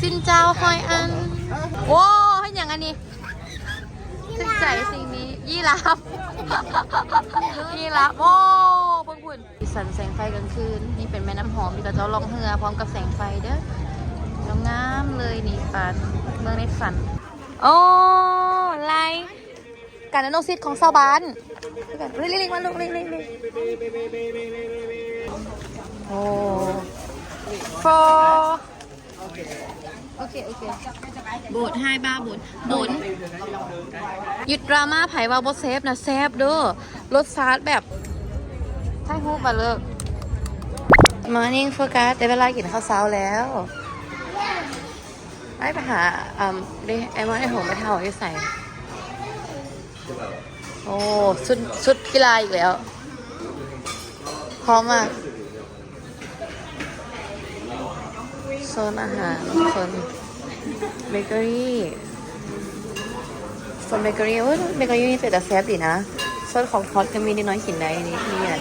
ຊິນເຈົ້າຮ້ອຍອັນ. ໂອ້ ເຮັດຫຍັງອັນນີ້? ຖືກໃຈສິ່ງນີ້ ຢີຣາຟ ຢີຣາຟ. ໂອ້ ເບິ່ງພຸ້ນ ສີສັນແສງໄຟກາງຄືນ. ນີ້ເປັນແມ່ນ້ຳຫອມທີ່ເຂົາເຈົ້າລ່ອງເຮືອພ້ອມກັບແສງໄຟເດີ້. ງາມໆເລີຍນີ້ ປານເມືອງໃນຝັນ. ໂອ້ ລາຍ ການອະນຸສິດຂອງຊາວບ້ານ. ລິກໆມາລູກ ລິກໆ. ໂອ້ ໂຟ ໂອເຄ ໂອເຄ. ໂບດ ໄຮບາ ໂບດ ໂບດ. ຢຸດດຣາມາ ໃຜວ່າບໍ່ແຊບນະ ແຊບເດີ້. ລົດຊາດແບບ ຖ່າຍຮູບມາເລີກ. Morning Focus ໄດ້ເວລາກິນເຂົ້າເຊົ້າແລ້ວ. ໄປ ໄປຫາ ອາ ເດ ໄອ້ມອນ ໄອ້ຫົງ ໄອ້ເຖົ້າຢູ່ໃສ? ໂອ້ ຊຸດ ຊຸດກິລາອີກແລ້ວ. ພ້ອມມາກ. ໂຊນອາຫານ ໂຊນເບເກີຣີ ໂຊນເບເກີຣີ. ໂອ້ຍ ເບເກີຣີນີ້ເປັນຕາແຊບດີນະ. ໂຊນຂອງທອດກໍມີ ເດັກນ້ອຍກິນໄດ້. ນີ້ ນີ້ຫຍັງ?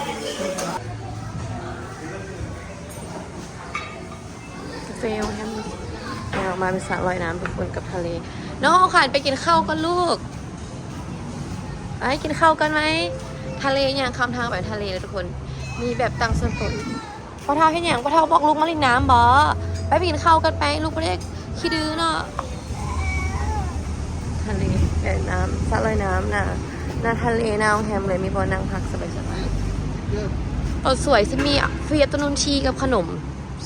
ກາເຟ ແຮມ. ແລ້ວມາເປັນສະລອຍນ້ຳທຸກຄົນກັບທະເລ. ນ້ອງຂວັນໄປກິນເຂົ້າກ່ອນລູກ. ໄປກິນເຂົ້າກ່ອນໄໝ? ທະເລ ຍ່າງຂ້າມທາງໄປທະເລເລີຍທຸກຄົນ. ມີແບບຕັ້ງສ່ວນຕົວອີກ. ພໍ່ເຖົ້າເຮັດຫຍັງ? ພໍ່ເຖົ້າບອກລູກມາຫຼິ້ນນ້ຳບໍ? ໄປ ໄປກິນເຂົ້າກັນໄປ. ລູກບໍ່ໄດ້ຂີ້ດື້ເນາະ. ທະເລ ແລະ ນ້ຳ ສະລອຍນ້ຳ ໜ້າ ໜ້າທະເລ ໜ້າໂຮງແຮມເລີຍ. ມີບ່ອນນັ່ງພັກສະບາຍໆ. ຕອນສວຍຊິມີຟຣີອັບເຕີນູນທີກັບຂະໜົມ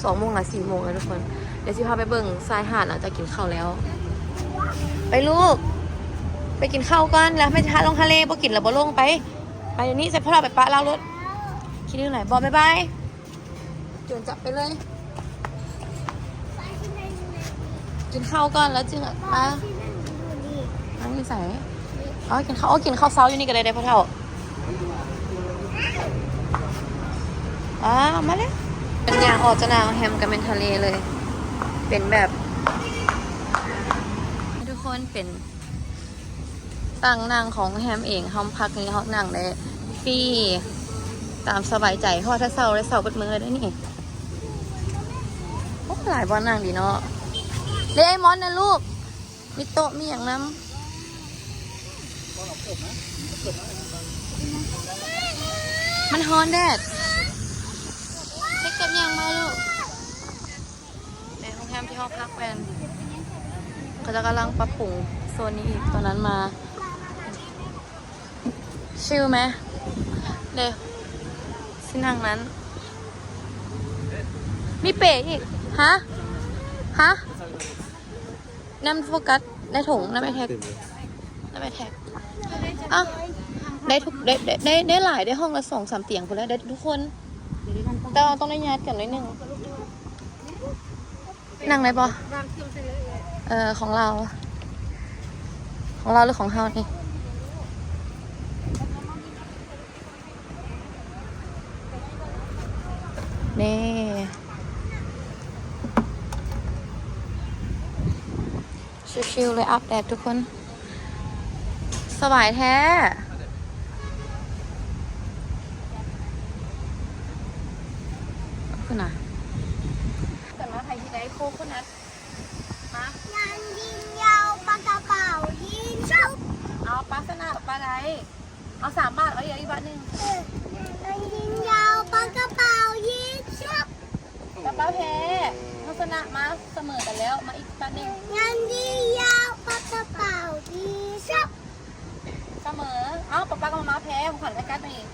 ສອງໂມງ ຫຼື ສີ່ໂມງນະທຸກຄົນ. ດຽວຊິພາໄປເບິ່ງຊາຍຫາດຫຼັງຈາກກິນເຂົ້າແລ້ວ. ໄປລູກ ໄປກິນເຂົ້າກ່ອນ ແລ້ວແມ່ຈະພາລົງທະເລ. ບໍ່ກິນແລ້ວບໍ່ລົງ. ໄປ ໄປດຽວນີ້. ໃສ່ພໍ່ເຖົ້າໄປປະລາວໂລດ. ຄິດເລື່ອງໃດ? ບອກບາຍບາຍ. ໂຈນຈັບໄປເລີຍ. ກິນເຂົ້າກ່ອນແລ້ວຈຶ່ງມາ. ນັ່ງຢູ່ໃສ? ອໍ ກິນເຂົ້າ ໂອ້ ກິນເຂົ້າເຊົ້າຢູ່ນີ້ກໍໄດ້ເດ້ພໍ່ເຖົ້າ. ອ່າ ມາເລີຍ. ເປັນຫຍັງ ອອກຈາກໜ້າໂຮງແຮມກໍແມ່ນທະເລເລີຍ. ເປັນແບບ ໃຫ້ທຸກຄົນເປັນ ຕັ່ງນັ່ງຂອງໂຮງແຮມເອງ. ເຮົາພັກນີ້ເຮົານັ່ງໄດ້ຟຣີຕາມສະບາຍໃຈ. ເພາະວ່າຖ້າເຊົ່າໄດ້ເຊົ່າເບິດມື້ເລີຍເດ້ນີ້. ໂອ້ ຫຼາຍບ່ອນນັ່ງດີເນາະ. ເດ້ ໄອ້ມອນນະລູກ. ມີໂຕະ ມີຫຍັງນຳ. ມັນຮ້ອນແດດ. ເຮັດກັບຫຍັງມາລູກ? ໃນໂຮງແຮມທີ່ເຮົາພັກແມ່ນ ເຂົາເຈົ້າກຳລັງປັບປຸງໂຊນນີ້ອີກ. ຕອນນັ້ນມາ ຊິວແມະ ເດ້ ຊິນັ່ງນັ້ນ. ມີເປອີກ. ຮະ? ຮະ? ນຳໂຟກັສ ໄດ້ຖົງ ນຳແອັກແທັກ ນຳແອັກແທັກ. ອ້າວ ໄດ້ທຸກ ໄດ້ ໄດ້ ໄດ້ ໄດ້ຫຼາຍ ໄດ້ຫ້ອງລະສອງສາມຕຽງພຸ້ນແຫຼະ ໄດ້ທຸກຄົນ. ແຕ່ວ່າຕ້ອງໄດ້ຍາດກັນໜ້ອຍໜຶ່ງ. ນັ່ງໄດ້ບໍ່? ເອີ ຂອງລາວ ຂອງລາວຫຼືຂອງເຮົານີ້? ນີ້ ຊິວໆເລີຍ ອາບແດດທຸກຄົນ. ສະບາຍແທ້. ພຸ້ນນະ ກັນມາໃຜຊິໄດ້ໂຄໂຄນັດ. ມາ ຍິງຍິງຍາວ ປາກະເປົາຍິງຊຸບ. ເອົາ ປາຊະນະ ປາໄດ້. ເອົາສາມບາດ ເອົາອີກ ເອົາອີກບາດໜຶ່ງ. ເອີ ຍິງຍິງຍາວ ປາກະເປົາຍິງຊຸບ. ປາ ປາແພ້ ເຮົາຊະນະມາ ສະເໝີກັນແລ້ວ ມາອີກບາດໜຶ່ງ. ຍິງຍິງຍາວ ປາກະເປົາຍິງຊຸບ. ສະເໝີ. ເອົ້າ ປາ ປາກໍມາແພ້ ຂອງຂວັນໃຫ້ກັດມາອີກ.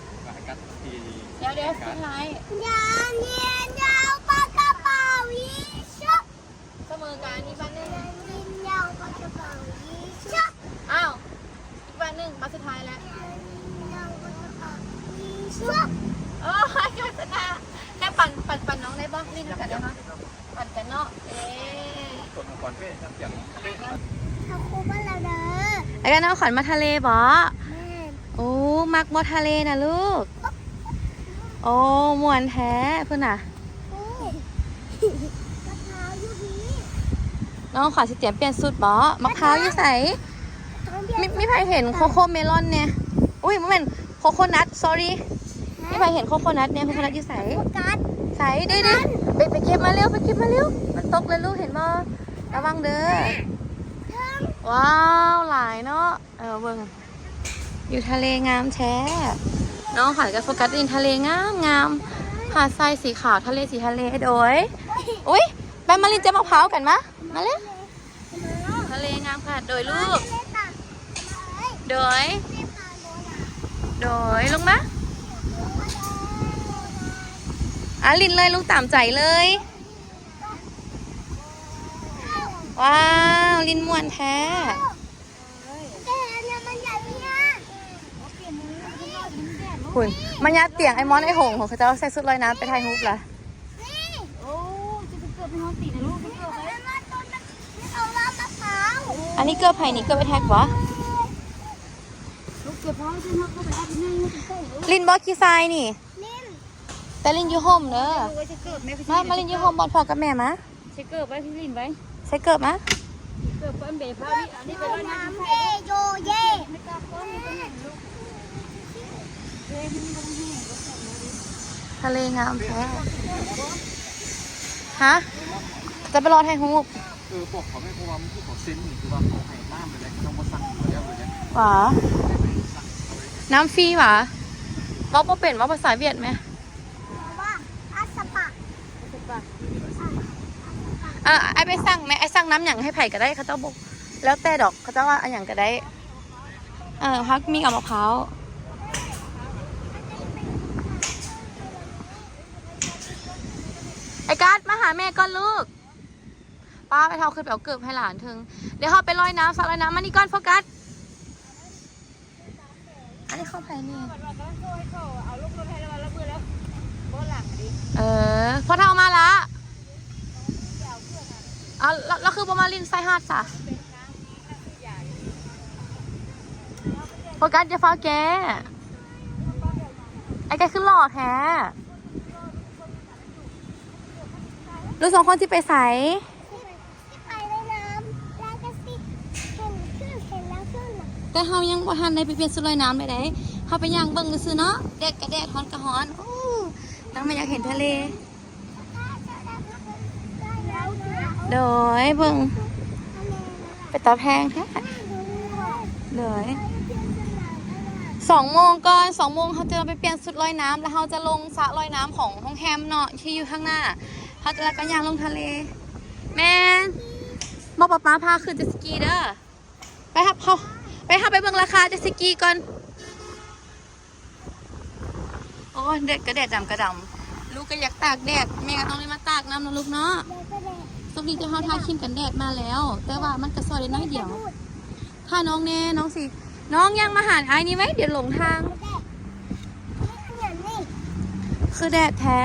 ດຽວ ດຽວ ສຸດທ້າຍ. ຍິງຍິງຍາວ ປາກະເປົາຍິງຊຸບ. ສະເໝີກັນອີກບາດໜຶ່ງ. ຍິງຍິງຍາວ ປາກະເປົາຍິງຊຸບ. ອ້າວ ອີກບາດໜຶ່ງ ບາດສຸດທ້າຍແລ້ວ. ຍິງຍິງຍາວ ປາກະເປົາຍິງຊຸບ. ໂອ້ຍ ໂຄດຊະນະ. ແຄ່ປັ່ນ ປັ່ນ ປັ່ນນ້ອງໄດ້ບໍ່? ຫຼິ້ນນຳກັນໄດ້ບໍ່? ປັ່ນກັນເນາະ. ເອີ ເອົາຂວັນມາທະເລບໍ? ແມ່ນ. ໂອ້ ມັກບໍ່ທະເລນະລູກ? ໂອ້ ມ່ວນແທ້ພຸ້ນນະ. ໂອ້ ມະພ້າວຢູ່ພີ້. ນ້ອງຂວັນຊິຕຽມປ່ຽນຊຸດບໍ? ມະພ້າວຢູ່ໃສ? ມີ ມີໃຜເຫັນໂຄໂຄ່ເມລອນແດ່? ອຸ້ຍ ບໍ່ແມ່ນ ໂຄໂຄນັດ sorry. ຮະ? ມີໃຜເຫັນໂຄໂຄນັດແດ່? ໂຄໂຄນັດຢູ່ໃສ? ໂຟກັສ. ໃສ? ເດ້ ເດ້ ໄປ ໄປເກັບມາເລັວ ໄປເກັບມາເລັວ. ມັນຕົກແລ້ວລູກ ເຫັນບໍ່? ເອົາ ວັງເດີ. ວ້າວ ຫຼາຍເນາະ. ເອີ ເບິ່ງ ຢູ່ທະເລງາມແທ້. ນ້ອງຂວັນກັບໂຟກັສຫຼິ້ນທະເລງາມໆ ຫາດຊາຍສີຂາວ ທະເລສີທະເລ. ໂດຍ ອຸ້ຍ ໄປມາຫຼິ້ນຈັບມະພ້າວກັນ ມາ ມາເລີຍ. ທະເລງາມຂະໜາດ. ໂດຍລູກ ໂດຍ ໂດຍ ລົງມາ. ອ່າ ຫຼິ້ນເລີຍລູກ ຕາມໃຈເລີຍ. ວ້າວ ຫຼິ້ນມ່ວນແທ້. ພຸ້ນ ມາຍາດຕຽງ ໄອ້ມອນ ໄອ້ຫົງ ຂອງເຂົາເຈົ້າໃສ່ຊຸດລອຍນ້ຳໄປຖ່າຍຮູບລະ. ອັນນີ້ເກີບໃຜນີ້? ເກີບໄອ້ແທັກບໍ່? ຫຼິ້ນບໍ່ຂີ້ຊາຍນີ້? ແຕ່ຫຼິ້ນຢູ່ຮົ່ມເດີ. ມາ ມາຫຼິ້ນຢູ່ຮົ່ມບ່ອນພໍ່ກັບແມ່ມາ. ໃສ່ເກີບໄວ້ ພີ່ຫຼິ້ນໄວ້ ໃສ່ເກີບມາ. ເກີບໄວ້ ເບພານີ້ ອັນນີ້ໄປລອຍນ້ຳ. ເຢ ໂຢ ເຢ ທະເລງາມແທ້. ຮະ ຈະໄປລໍຖ່າຍຮູບ. ເອີ ບອກເຂົາແມ່ ເພາະວ່າມັນຄືເຂົາເຊັນນີ້ ຄືວ່າເຂົາໃຫ້ນ້ຳໄປແລ້ວ ເຂົາຕ້ອງມາສັ່ງຢູ່ແລ້ວເລີຍ. ຫວາ ນ້ຳຟຣີຫວາ? ເວົ້າບໍ່ເປັນ ເວົ້າພາສາຫວຽດແມ. ເອີ ອ້າຍໄປສັ່ງແມ ອ້າຍສັ່ງນ້ຳຫຍັງໃຫ້ໃຜກໍໄດ້ ເຂົາເຈົ້າບໍ່ ແລ້ວແຕ່ດອກ ເຂົາເຈົ້າວ່າອັນຫຍັງກໍໄດ້. ເອີ ພັກມີກັບມະພ້າວ. ໄອ້ກັດ ມາຫາແມ່ກ່ອນລູກ. ປ້າ ໄອ້ເຖົ້າຂຶ້ນໄປເອົາເກີບໃຫ້ຫຼານເທິງ. ດຽວເຮົາໄປລອຍນ້ຳ ສະລອຍນ້ຳ. ມານີ້ກ່ອນ ໂຟກັສ. ອັນນີ້ຂອງໃຜນີ້? ເອີ ພໍ່ເຖົ້າມາລະ. ເອົາ ລາວ ລາວຄືບໍ່ມາຫຼິ້ນຊາຍຫາດຊະ? ໂຟກັສ ຢ່າຟ້າວແກ້. ໄອ້ແກຄືຫຼໍ່ແທ້. ລູກສອງຄົນຊິໄປໃສ? ຊິໄປລອຍນ້ຳ ແລ້ວກໍຊິເຫັນຂຶ້ນ ເຫັນແລ້ວຂຶ້ນນະ. ແຕ່ເຮົາຍັງບໍ່ທັນໄດ້ໄປປ່ຽນຊຸດລອຍນ້ຳເລີຍເດ້. ເຮົາໄປຍ່າງເບິ່ງຊື່ໆເນາະ. ແດດກໍແດດ ຮ້ອນກໍຮ້ອນ. ໂອ້ ທັງແມ່ນຢາກເຫັນທະເລ. ໂດຍ ເບິ່ງ ເປັນຕາແພງແທ້. ໂດຍ ສອງໂມງກ່ອນ ສອງໂມງເຮົາຈະໄປປ່ຽນຊຸດລອຍນ້ຳ ແລ້ວເຮົາຈະລົງສະລອຍນ້ຳຂອງໂຮງແຮມເນາະ ທີ່ຢູ່ທາງໜ້າ. ເຮົາຈະ ແລ້ວກໍຍ່າງລົງທະເລ. ແມ່ນ ບອກປ້າໆພາຂຶ້ນເຈັດສະກີເດີ. ໄປ ເຮົາ ໄປ ເຮົາໄປເບິ່ງລາຄາເຈັດສະກີກ່ອນ. ໂອ້ຍ ແດດກໍແດດ ດຳກໍດຳ. ລູກກໍຢາກຕາກແດດ ແມ່ກໍຕ້ອງໄດ້ມາຕາກນຳເນາະລູກເນາະ. ໂຊກດີທີ່ເຮົາທາຄຣີມກັນແດດມາແລ້ວ ແຕ່ວ່າມັນກໍຊ່ອຍໄດ້ໜ້ອຍດຽວ. ຖ້ານ້ອງແນ່ ນ້ອງຊິ ນ້ອງຍ່າງມາຫາອ້າຍນີ້ໄວ້ ດຽວຫຼົງທາງ. ຄືແດດແທ້.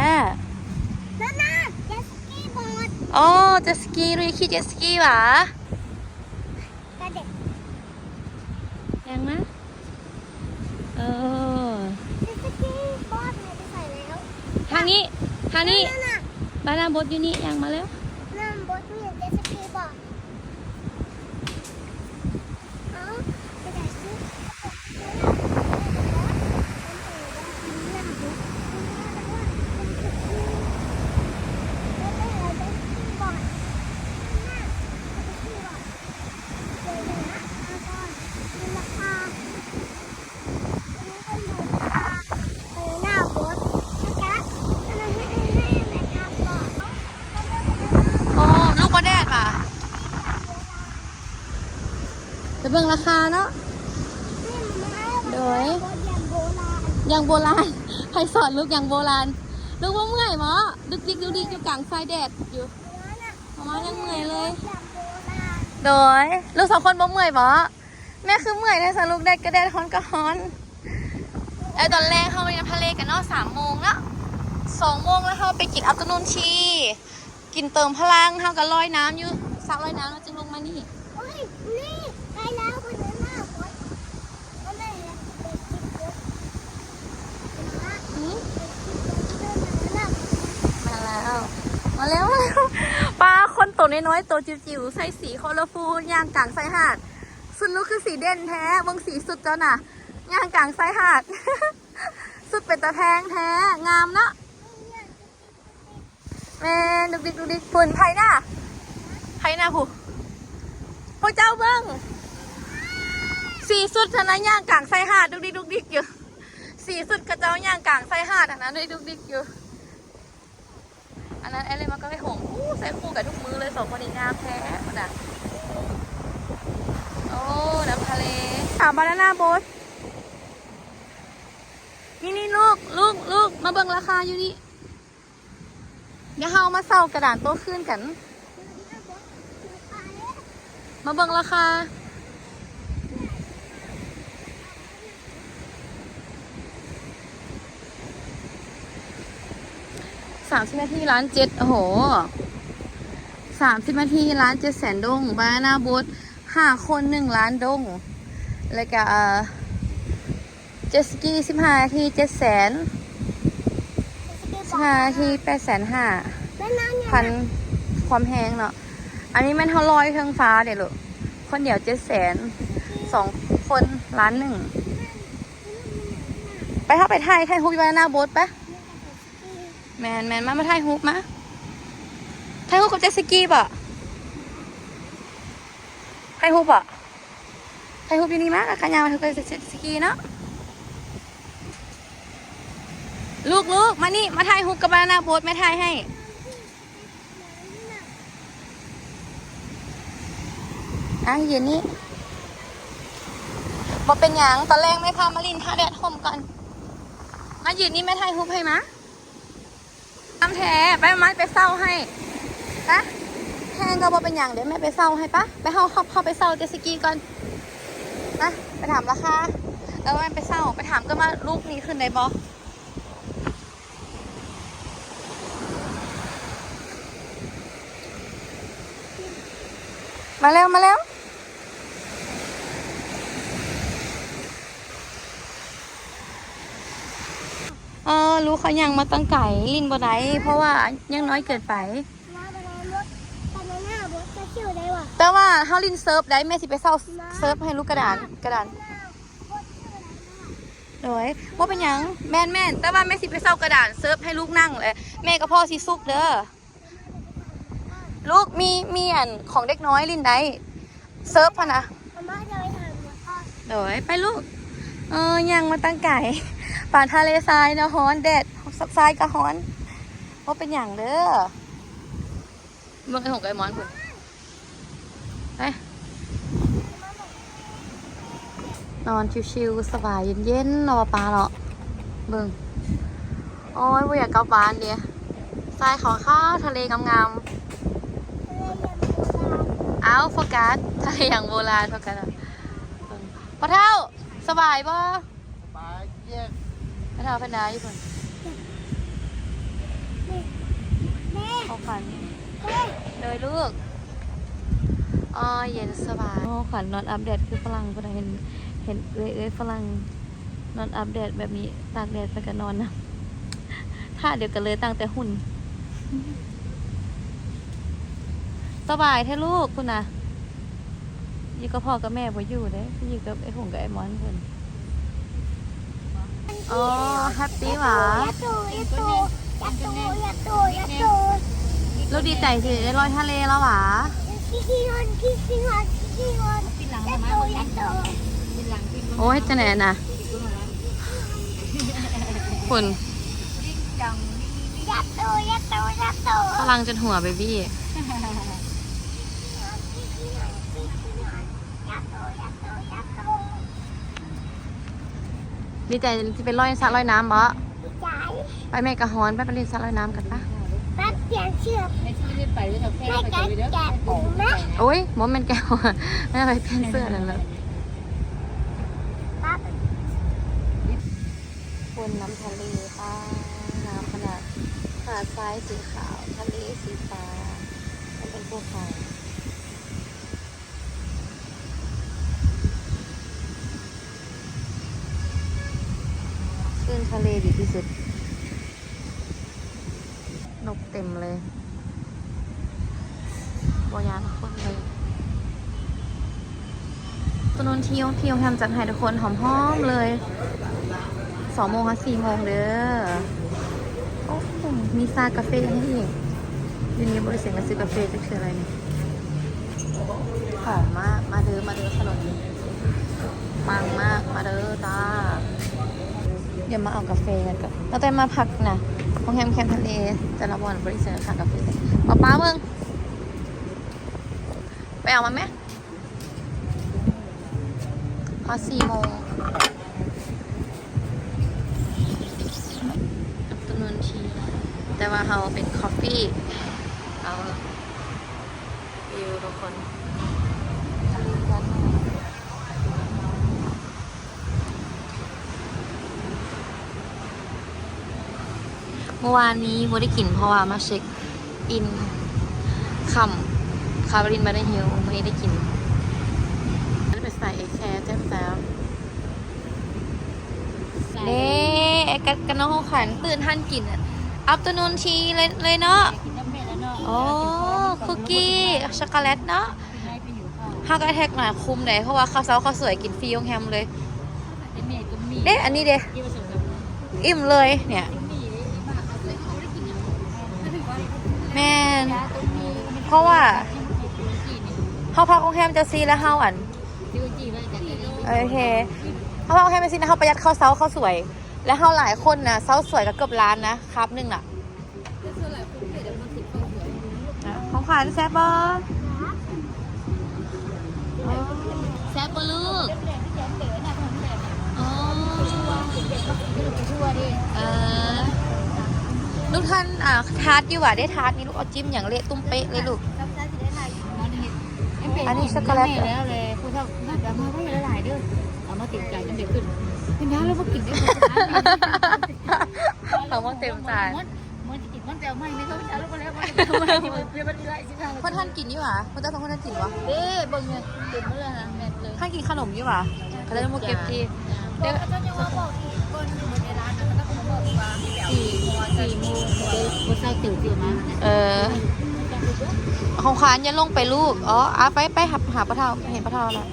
ໂອ້ ເຈັດສະກີ ລູກຂີ່ເຈັດສະກີຫວາ? ກະເດັກ ຍັງມາ. ເອີ ເຈັດສະກີບອດຫາຍໄປໃສແລ້ວ? ທາງນີ້ ທາງນີ້ ນັ້ນນະ ບານາບົດຢູ່ນີ້ ຍ່າງມາແລ້ວ. ນ້ຳບົດມີເຈັດສະກີບອດ? ເອົ້າ ໄປໄດ້ຊິ. ໂອ້ ລູກບໍ່ແດດຫວາ? ໄປເບິ່ງລາຄາເນາະ. ໂດຍ ຢ່າງໂບລານ. ໃຜສອນລູກຢ່າງໂບລານ? ລູກບໍ່ເມື່ອຍບໍ? ດຸກດິກດຸກດິກຢູ່ກາງຊາຍແດດຢູ່. ມາຍັງເມື່ອຍເລີຍ. ໂດຍ ລູກສອງຄົນບໍ່ເມື່ອຍບໍ? ແມ່ຄືເມື່ອຍແທ້ສະລູກ ແດດກໍແດດ ຮ້ອນກໍຮ້ອນ. ແລ້ວຕອນແລງເຮົາໄປນຳທະເລກັນເນາະ ສາມໂມງເນາະ. ສອງໂມງແລ້ວເຮົາໄປກິນ afternoon tea ກິນເຕີມພະລັງ. ເຮົາກໍລອຍນ້ຳຢູ່ສະລອຍນ້ຳ ແລ້ວຈຶ່ງລົງມານີ້. ໂອ້ຍ ນີ້ໃກ້ແລ້ວ ເພິ່ນເອີ້ນວ່າ ຫືມ ມາແລ້ວ ມາແລ້ວ ມາແລ້ວ. ປ້າ ຄົນໂຕນ້ອຍໆ ໂຕຈິ້ວໆ ໃສ່ສີຄໍລາຟູ ຍ່າງກາງຊາຍຫາດ. ຊຸດລູກຄືສີເດັ່ນແທ້ ເບິ່ງສີຊຸດເຈົ້ານະ ຍ່າງກາງຊາຍຫາດ. ຊຸດເປັນຕາແພງແທ້ ງາມເນາະ. ແມ່ນ ດຸກດິກດຸກດິກ. ພຸ້ນ ໃຜນະ? ໃຜ ນະພຸ້ນ ພວກເຈົ້າເບິ່ງ ສີ່ຊຸດຫັ້ນນະ ຍ່າງກາງຊາຍຫາດດຸກດິກດຸກດິກຢູ່ ສີ່ຊຸດເຂົາເຈົ້າຍ່າງກາງຊາຍຫາດຫັ້ນນະ ດຸກດິກຢູ່. ອັນນັ້ນແອດເລນມັນກໍໄປຫົງ ໂອ້ ໃສ່ຄູ່ກັນທຸກມື້ເລີຍ ສອງຄົນນີ້ງາມແທ້ພຸ້ນນະ. ໂອ້ ນ້ຳທະເລ ອ່າ ບານານາໂບດ ນີ້ໆ ລູກ ລູກ ລູກ ມາເບິ່ງລາຄາຢູ່ນີ້ ດຽວເຮົາມາເຊົ່າກະດານໂຕະຄືນກັນ ມາເບິ່ງລາຄາ. ສາມສິບນາທີລ້ານເຈັດ ໂອ້ໂຫ ສາມສິບນາທີລ້ານເຈັດແສນດົງ ບານານາໂບດ ຫ້າຄົນໜຶ່ງລ້ານດົງ ແລ້ວກະ ເຈັດສະກີສິບຫ້ານາທີເຈັດແສນ ສິບຫ້ານາທີແປດແສນຫ້າ ພັນຄວາມແຮງເນາະ. ອັນນີ້ແມ່ນເຮົາລອຍເທິງຟ້າເດ້ລູກ ຄົນດຽວເຈັດແສນ ສອງຄົນລ້ານໜຶ່ງ. ໄປ ເຮົາໄປຖ່າຍ ຖ່າຍຮູບຢູ່ບານານາໂບດໄປ. ແມ່ນໆ ມາ ມາຖ່າຍຮູບມາ ຖ່າຍຮູບກັບເຈັດສະກີບໍ? ຖ່າຍຮູບບໍ? ຖ່າຍຮູບຢູ່ນີ້ມາ ລະກະຍ່າງມາ ເຮົາກໍເຈັດສະກີເນາະ. ລູກໆ ມານີ້ ມາຖ່າຍຮູບກັບບານານາໂບດ ແມ່ຖ່າຍໃຫ້. ອ່ະ ຢືນນີ້ ບໍ່ເປັນຫຍັງ ຕອນແລງແມ່ພາມາຫຼິ້ນ ຖ້າແດດຮົ່ມກ່ອນ. ມາຢືນນີ້ ແມ່ຖ່າຍຮູບໃຫ້ມາ. ງາມແທ້ ໄປ ມາ ໄປເຊົ່າໃຫ້ ໄປ. ແພງກໍບໍ່ເປັນຫຍັງ ດຽວແມ່ໄປເຊົ່າໃຫ້ ໄປ. ໄປ ເຮົາ ເຮົາ ເຮົາໄປເຊົ່າເຈັດສະກີກ່ອນ ໄປ. ໄປຖາມລາຄາ ເອີ ແມ່ໄປເຊົ່າ ໄປຖາມກ່ອນວ່າລູກນີ້ຂຶ້ນໄດ້ບໍ່. ມາແລ້ວ ມາແລ້ວ. ເອີ ລູກເຂົາຍ່າງມາຕັ້ງໄກ ຫຼິ້ນບໍ່ໄດ້ ເພາະວ່າຍັງນ້ອຍເກີນໄປ. ແຕ່ວ່າເຮົາຫຼິ້ນເສີບໄດ້ ແມ່ຊິໄປເຊົ່າເສີບໃຫ້ລູກກະດານ ກະດານ. ໂດຍ ບໍ່ເປັນຫຍັງ ແມ່ນໆ ແຕ່ວ່າແມ່ຊິໄປເຊົ່າກະດານເສີບໃຫ້ລູກນັ່ງ ແລະ ແມ່ກັບພໍ່ຊິສຸກເດີ. ລູກ ມີ ມີອັນຂອງເດັກນ້ອຍຫຼິ້ນໄດ້ ເສີບຫັ້ນນະ. ໂດຍ ໄປລູກ. ເອີ ຍ່າງມາຕັ້ງໄກ ປານທະເລຊາຍເນາະ ຮ້ອນແດດ ຊາຍກໍຮ້ອນ ບໍ່ເປັນຫຍັງເດີ. ເບິ່ງໄອ້ຫົງກັບໄອ້ມອນພຸ້ນ ໄປ ນອນຊິວໆ ສະບາຍເຢັນໆ ເນາະ ປ້າເນາະ. ເບິ່ງ ໂອ້ຍ ບໍ່ຢາກກັບບ້ານເດ ຊາຍຂາວໆ ທະເລງາມໆ. ອ້າວ ໂຟກັສ ທະເລຢ່າງໂບລານ ໂຟກັສ. ເບິ່ງ ພໍ່ເຖົ້າ ສະບາຍບໍ່? ປາເຈັບ ໄປເທົ່າພັນດາຢູ່ພຸ້ນ ແມ່ ຂອງຂວັນ ແມ່ ໂດຍລູກ. ອໍ ເຢັນສະບາຍ. ຂອງຂວັນນອນອາບແດດຄືຝຣັ່ງພຸ້ນນະ ເຫັນ ເຫັນເອື້ອຍ ເອື້ອຍຝຣັ່ງນອນອາບແດດແບບນີ້ ຕາກແດດເພິ່ນກໍນອນນຳ ທ່າດຽວກັນເລີຍ ຕ່າງແຕ່ຫຸ່ນ. ສະບາຍແທ້ລູກ ພຸ້ນນະ. ຢູ່ກັບພໍ່ກັບແມ່ບໍ່ຢູ່ເດ້ ຢູ່ກັບໄອ້ຫົງກັບໄອ້ມອນເພິ່ນ. ອໍ ແຮັບປີ້ຫວາ? ລູກດີໃຈທີ່ໄດ້ລອຍທະເລແລ້ວຫວາ? ໂອ້ຍ ເຮັດຈັ່ງໃດນະ? ພຸ້ນ ຝຣັ່ງຈົນຫົວເບບີ້. ດີໃຈ ຊິໄປລອຍສະລອຍນ້ຳບໍ? ດີໃຈ. ໄປແມ່ກະຮ້ອນ ໄປ ໄປຫຼິ້ນສະລອຍນ້ຳກັນປະ. ໄປປ່ຽນເສື້ອ ແມ່ຊິໄດ້ໄປເລີຍເນາະ ແມ່ກະແກະປູມະ. ໂອ້ຍ ບໍ່ແມ່ນແກະ ແມ່ໄປປ່ຽນເສື້ອນັ້ນເລີຍ. ຝົນນຳທະເລ ປ້າ ງາມຂະໜາດ ຫາດຊາຍສີຂາວ ທະເລສີຟ້າ ມັນເປັນພູເຂົາ. ຄື້ນທະເລດີທີ່ສຸດ ນົກເຕັມເລີຍ ບໍ່ຢ້ານຄົນເລີຍ. ຖະໜົນທີ່ ທີ່ໂຮງແຮມຈັດໃຫ້ທຸກຄົນ ຫອມໆ ເລີຍ. ສອງໂມງຫາສີ່ໂມງເດີ. ໂອ້ ມີຊາກາເຟໃຫ້ອີກ. ຢູ່ນີ້ບໍ່ໄດ້ເສຍເງິນຊື້ກາເຟຈັກເທື່ອເລີຍນີ້. ຫອມມາກ ມາເດີ ມາເດີ ຂະໜົມປັງມາກ ມາເດີຈ້າ. ດຽວມາເອົາກາເຟກັນກ່ອນ. ຕັ້ງແຕ່ມາພັກນະ ໂຮງແຮມແຄມທະເລ ແຕ່ລະບ່ອນບໍ່ໄດ້ໃສ່ຂາກາເຟ. ປ້າ ປ້າເບິ່ງ ໄປເອົາມາແມະ. ຮອດສີ່ໂມງ afternoon tea ແຕ່ວ່າເຮົາເປັນ coffee ເອົາ ວິວທຸກຄົນ. ມື້ວານນີ້ບໍ່ໄດ້ກິນ ເພາະວ່າມາເຊັກອິນຄ່ຳ ຄາວາລິນ ບາເດີ ຮິວ ມື້ນີ້ໄດ້ກິນ. ໄປໃສ່ແຄແຈ່ມແຈ່ມ. ເດ້ ກັບ ກັບນ້ອງຂອງຂວັນ ຕື່ນທັນກິນ afternoon tea ເລີຍ ເລີຍເນາະ. ໂອ້ ຄຸກກີ້ ຊັອກໂກແລັດເນາະ. ເຮົາກໍແທັກມາຄຸ້ມເດ້ ເພາະວ່າເຂົ້າເຊົ້າເຂົ້າສວຍກິນຟຣີໂຮງແຮມເລີຍ. ເດ້ ອັນນີ້ເດ້ ອີ່ມເລີຍເນຍ. ແມ່ນ ເພາະວ່າເຮົາພັກໂຮງແຮມຈັ່ງຊີ້ ແລ້ວເຮົາ ອັນ ໂອເຄ ເຮົາພັກໂຮງແຮມຈັ່ງຊີ້ນະ ເຮົາປະຢັດເຂົ້າເຊົ້າເຂົ້າສວຍ ແລ້ວເຮົາຫຼາຍຄົນນະ ເຊົ້າສວຍກໍເກືອບລ້ານນະ ຄາບໜຶ່ງນະ. ຂອງຂວັນແຊບບໍ່? ແຊບບໍ່ລູກ? ໂອ້ ເອີ ລູກທ່ານ ອ່າ ທາດຢູ່ຫວາ? ໄດ້ທາດນີ້ລູກ ເອົາຈິ້ມຫຍັງເລະຕຸ້ມເປະເລີຍລູກ. ອັນນີ້ຊັອກໂກແລັດ ແລ້ວແຫຼະ ຜູ້ເຖົ້າ ເອົາມາເຕັມຈານ ເປັນດາວ ເພິ່ນເຫັນດາວແລ້ວບໍ່ກິນເດ້. ເອົາມາເຕັມຈານ ເພິ່ນທັນກິນຢູ່ຫວາ? ເພິ່ນເຈົ້າສອງຄົນທັນກິນບໍ່? ເດ້ ເບິ່ງເຫັນເຕັມເລີຍນະ ແມ່ນເລີຍ. ທ່ານກິນຂະໜົມຢູ່ຫວາ? ເຂົາເຈົ້າຍັງບໍ່ເກັບທີ່ ເດ້ ເຂົາເຈົ້າຍັງວ່າບອກອີກກ່ອນ ຢູ່ໃນຮ້ານນະ ເຂົາເຈົ້າກໍມາບອກວ່າມີແບບ ສີ່ ສີ່ໂມງ ບໍ່ໃສ່ຕື່ນມາ. ເອີ ຂອງຂວັນຢ່າລົງໄປລູກ. ອໍ ອາ ໄປ ໄປຫາ ຫາປາເຖົ້າ ເຫັນປາເຖົ້າແລ້ວ.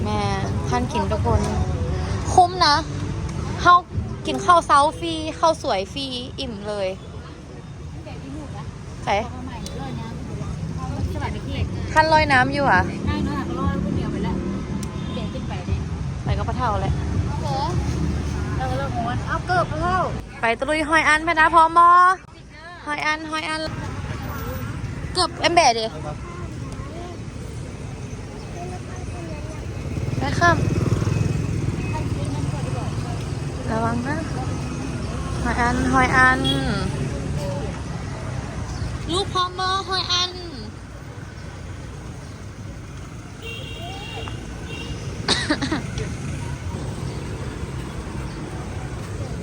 ແມ່ນ ທ່ານກິນທຸກຄົນ ຄຸ້ມນະ ເຮົາກິນເຂົ້າເຊົ້າຟຣີ ເຂົ້າສວຍຟຣີ ອີ່ມເລີຍ. ໃສ ຄັນລອຍນ້ຳຢູ່ຫວາ? ໄປກັບປາເຖົ້າແຫຼະ. ໄປຕະລຸຍຮອຍອັນ ແພນດາ ພ້ອມບໍ່? ຮອຍອັນ ຮອຍອັນ ເກືອບແອມແບເດ້. ໄປຂ້າມ ລະວັງນະ ຮອຍອັນ ຮອຍອັນ. ລູກພ້ອມບໍ່? ຮອຍອັນ.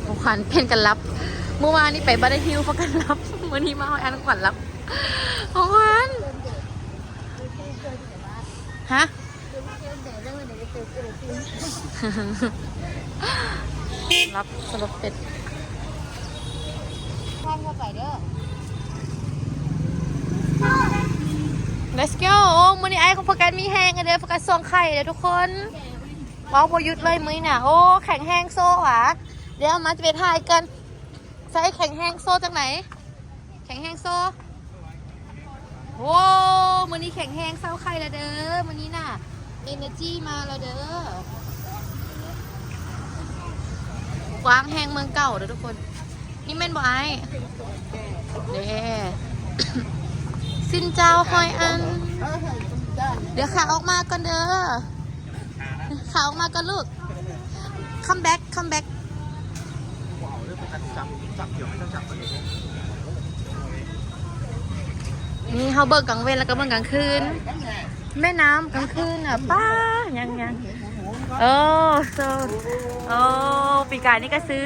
ຂອງຂວັນເປັນກັນຫຼັບ ມື້ວານນີ້ໄປບາເດີຮິວພາກັນຫຼັບ ມື້ນີ້ມາຮອຍອັນຂວັນຫຼັບ. ຂອງຂວັນ ຮະ ຫຼັບສະຫຼົບເປັດ. ແພນເຂົ້າໄປເດີ. Let's go. ໂອ້ ມື້ນີ້ອ້າຍຂອງໂຟກັສມີແຮງເດີ ໂຟກັສສອງໄຂ່ເດີທຸກຄົນ. ເວົ້າບໍ່ຢຸດເລີຍມື້ນີ້ນະ. ໂອ້ ແຂງແຮງໂຊຫວາ. ດຽວມາຈະໄປຖ່າຍກັນ. ໃສ່ແຂງແຮງໂຊຈັ່ງໃດ? ແຂງແຮງໂຊ. ໂອ້ ມື້ນີ້ແຂງແຮງເຊົາໄຂ່ລະເດີ ມື້ນີ້ນະ energy ມາລະເດີ. ກວ້າງແຮງເມືອງເກົ່າເດີທຸກຄົນ. ນີ້ແມ່ນບໍ່ອ້າຍ? ເດ້ ຊິນເຈົ້າຮອຍອັນ. ດຽວຂາອອກມາກ່ອນເດີ ຂາອອກມາກ່ອນລູກ. Come back, come back. ນີ້ເຮົາເບິ່ງກາງເວັນ ແລ້ວກໍເບິ່ງກາງຄືນ. ແມ່ນ້ຳກາງຄືນນະ ປ້າ ຍັງ ຍັງ. ໂອ້ ໂຊ ໂອ້ ປີກາຍນີ້ກໍຊື້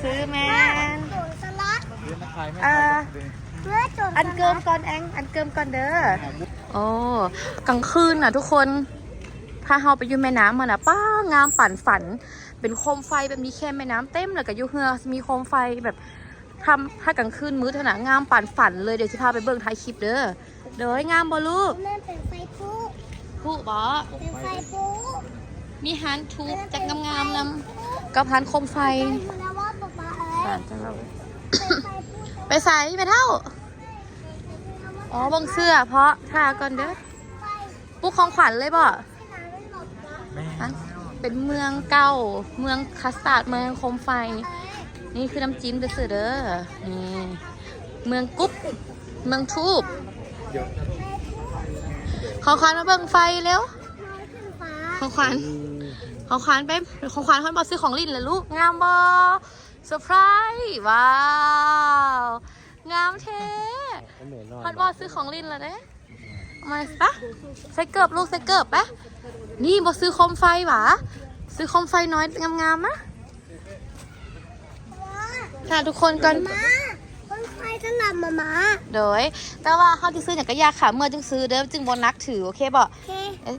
ຊື້ແມ່ນ ເອີ ອັນເກີມກ່ອນແອງ ອັນເກີມກ່ອນເດີ. ໂອ້ ກາງຄືນນະທຸກຄົນ ຖ້າເຮົາໄປຢູ່ແມ່ນ້ຳຫັ້ນນະ ປ້າ ງາມປານຝັນ. ເປັນໂຄມໄຟແບບມີແຄມແມ່ນ້ຳເຕັມ ແລ້ວກໍຢູ່ເຮືອມີໂຄມໄຟແບບ ຖ້າ ຖ້າກາງຄືນມືດຫັ້ນນະ ງາມປານຝັນເລີຍ. ດຽວຊິພາໄປເບິ່ງທ້າຍຄລິບເດີ. ໂດຍ ງາມບໍ່ລູກ? ແມ່ນເປັນໄຟພຸ ພຸບໍ? ເປັນໄຟພຸ ມີຮ້ານທູບຈັກງາມໆນຳ ກັບຮ້ານໂຄມໄຟ. ເຈົ້າຮູ້ແລ້ວວ່າ ປ້າເອີຍ ສານຈັງເລີຍ. ໄປໃສແມ່ເຖົ້າ? ອໍ ເບິ່ງເສື້ອເພາະ ຖ້າກ່ອນເດີ. ປຸກຂອງຂວັນເລີຍບໍ? ແມ່ນ ເປັນເມືອງເກົ່າ ເມືອງຄາສາດ ເມືອງໂຄມໄຟ. ນີ້ຄືນ້ຳຈີນໄປຊື້ເດີ. ນີ້ ເມືອງກຸບ ເມືອງທູບ. ຂອງຂວັນມາເບິ່ງໄຟເລັວ. ຂອງຂວັນ ຂອງຂວັນໄປ ຂອງຂວັນ ຮອດບໍ່ ຊື້ຂອງຫຼິ້ນລະລູກ. ງາມບໍ່? ເຊີໄພຣສ໌ ວ້າວ ງາມແທ້. ຮອດບໍ່ ຊື້ຂອງຫຼິ້ນລະເດ້. ມາປະ ໃສ່ເກີບລູກ ໃສ່ເກີບປະ. ນີ້ບໍ່ຊື້ໂຄມໄຟຫວາ? ຊື້ໂຄມໄຟນ້ອຍງາມໆມາ. ຖ້າທຸກຄົນກ່ອນ ໂຄມໄຟສຳລັບໝາມ້າ. ໂດຍ ແຕ່ວ່າເຮົາຈະຊື້ຫຍັງກະຢ່າ ຂາເມືອຈຶ່ງຊື້ເດີ ຈຶ່ງບໍ່ໜັກຖື ໂອເຄບໍ່? ໂອເຄ.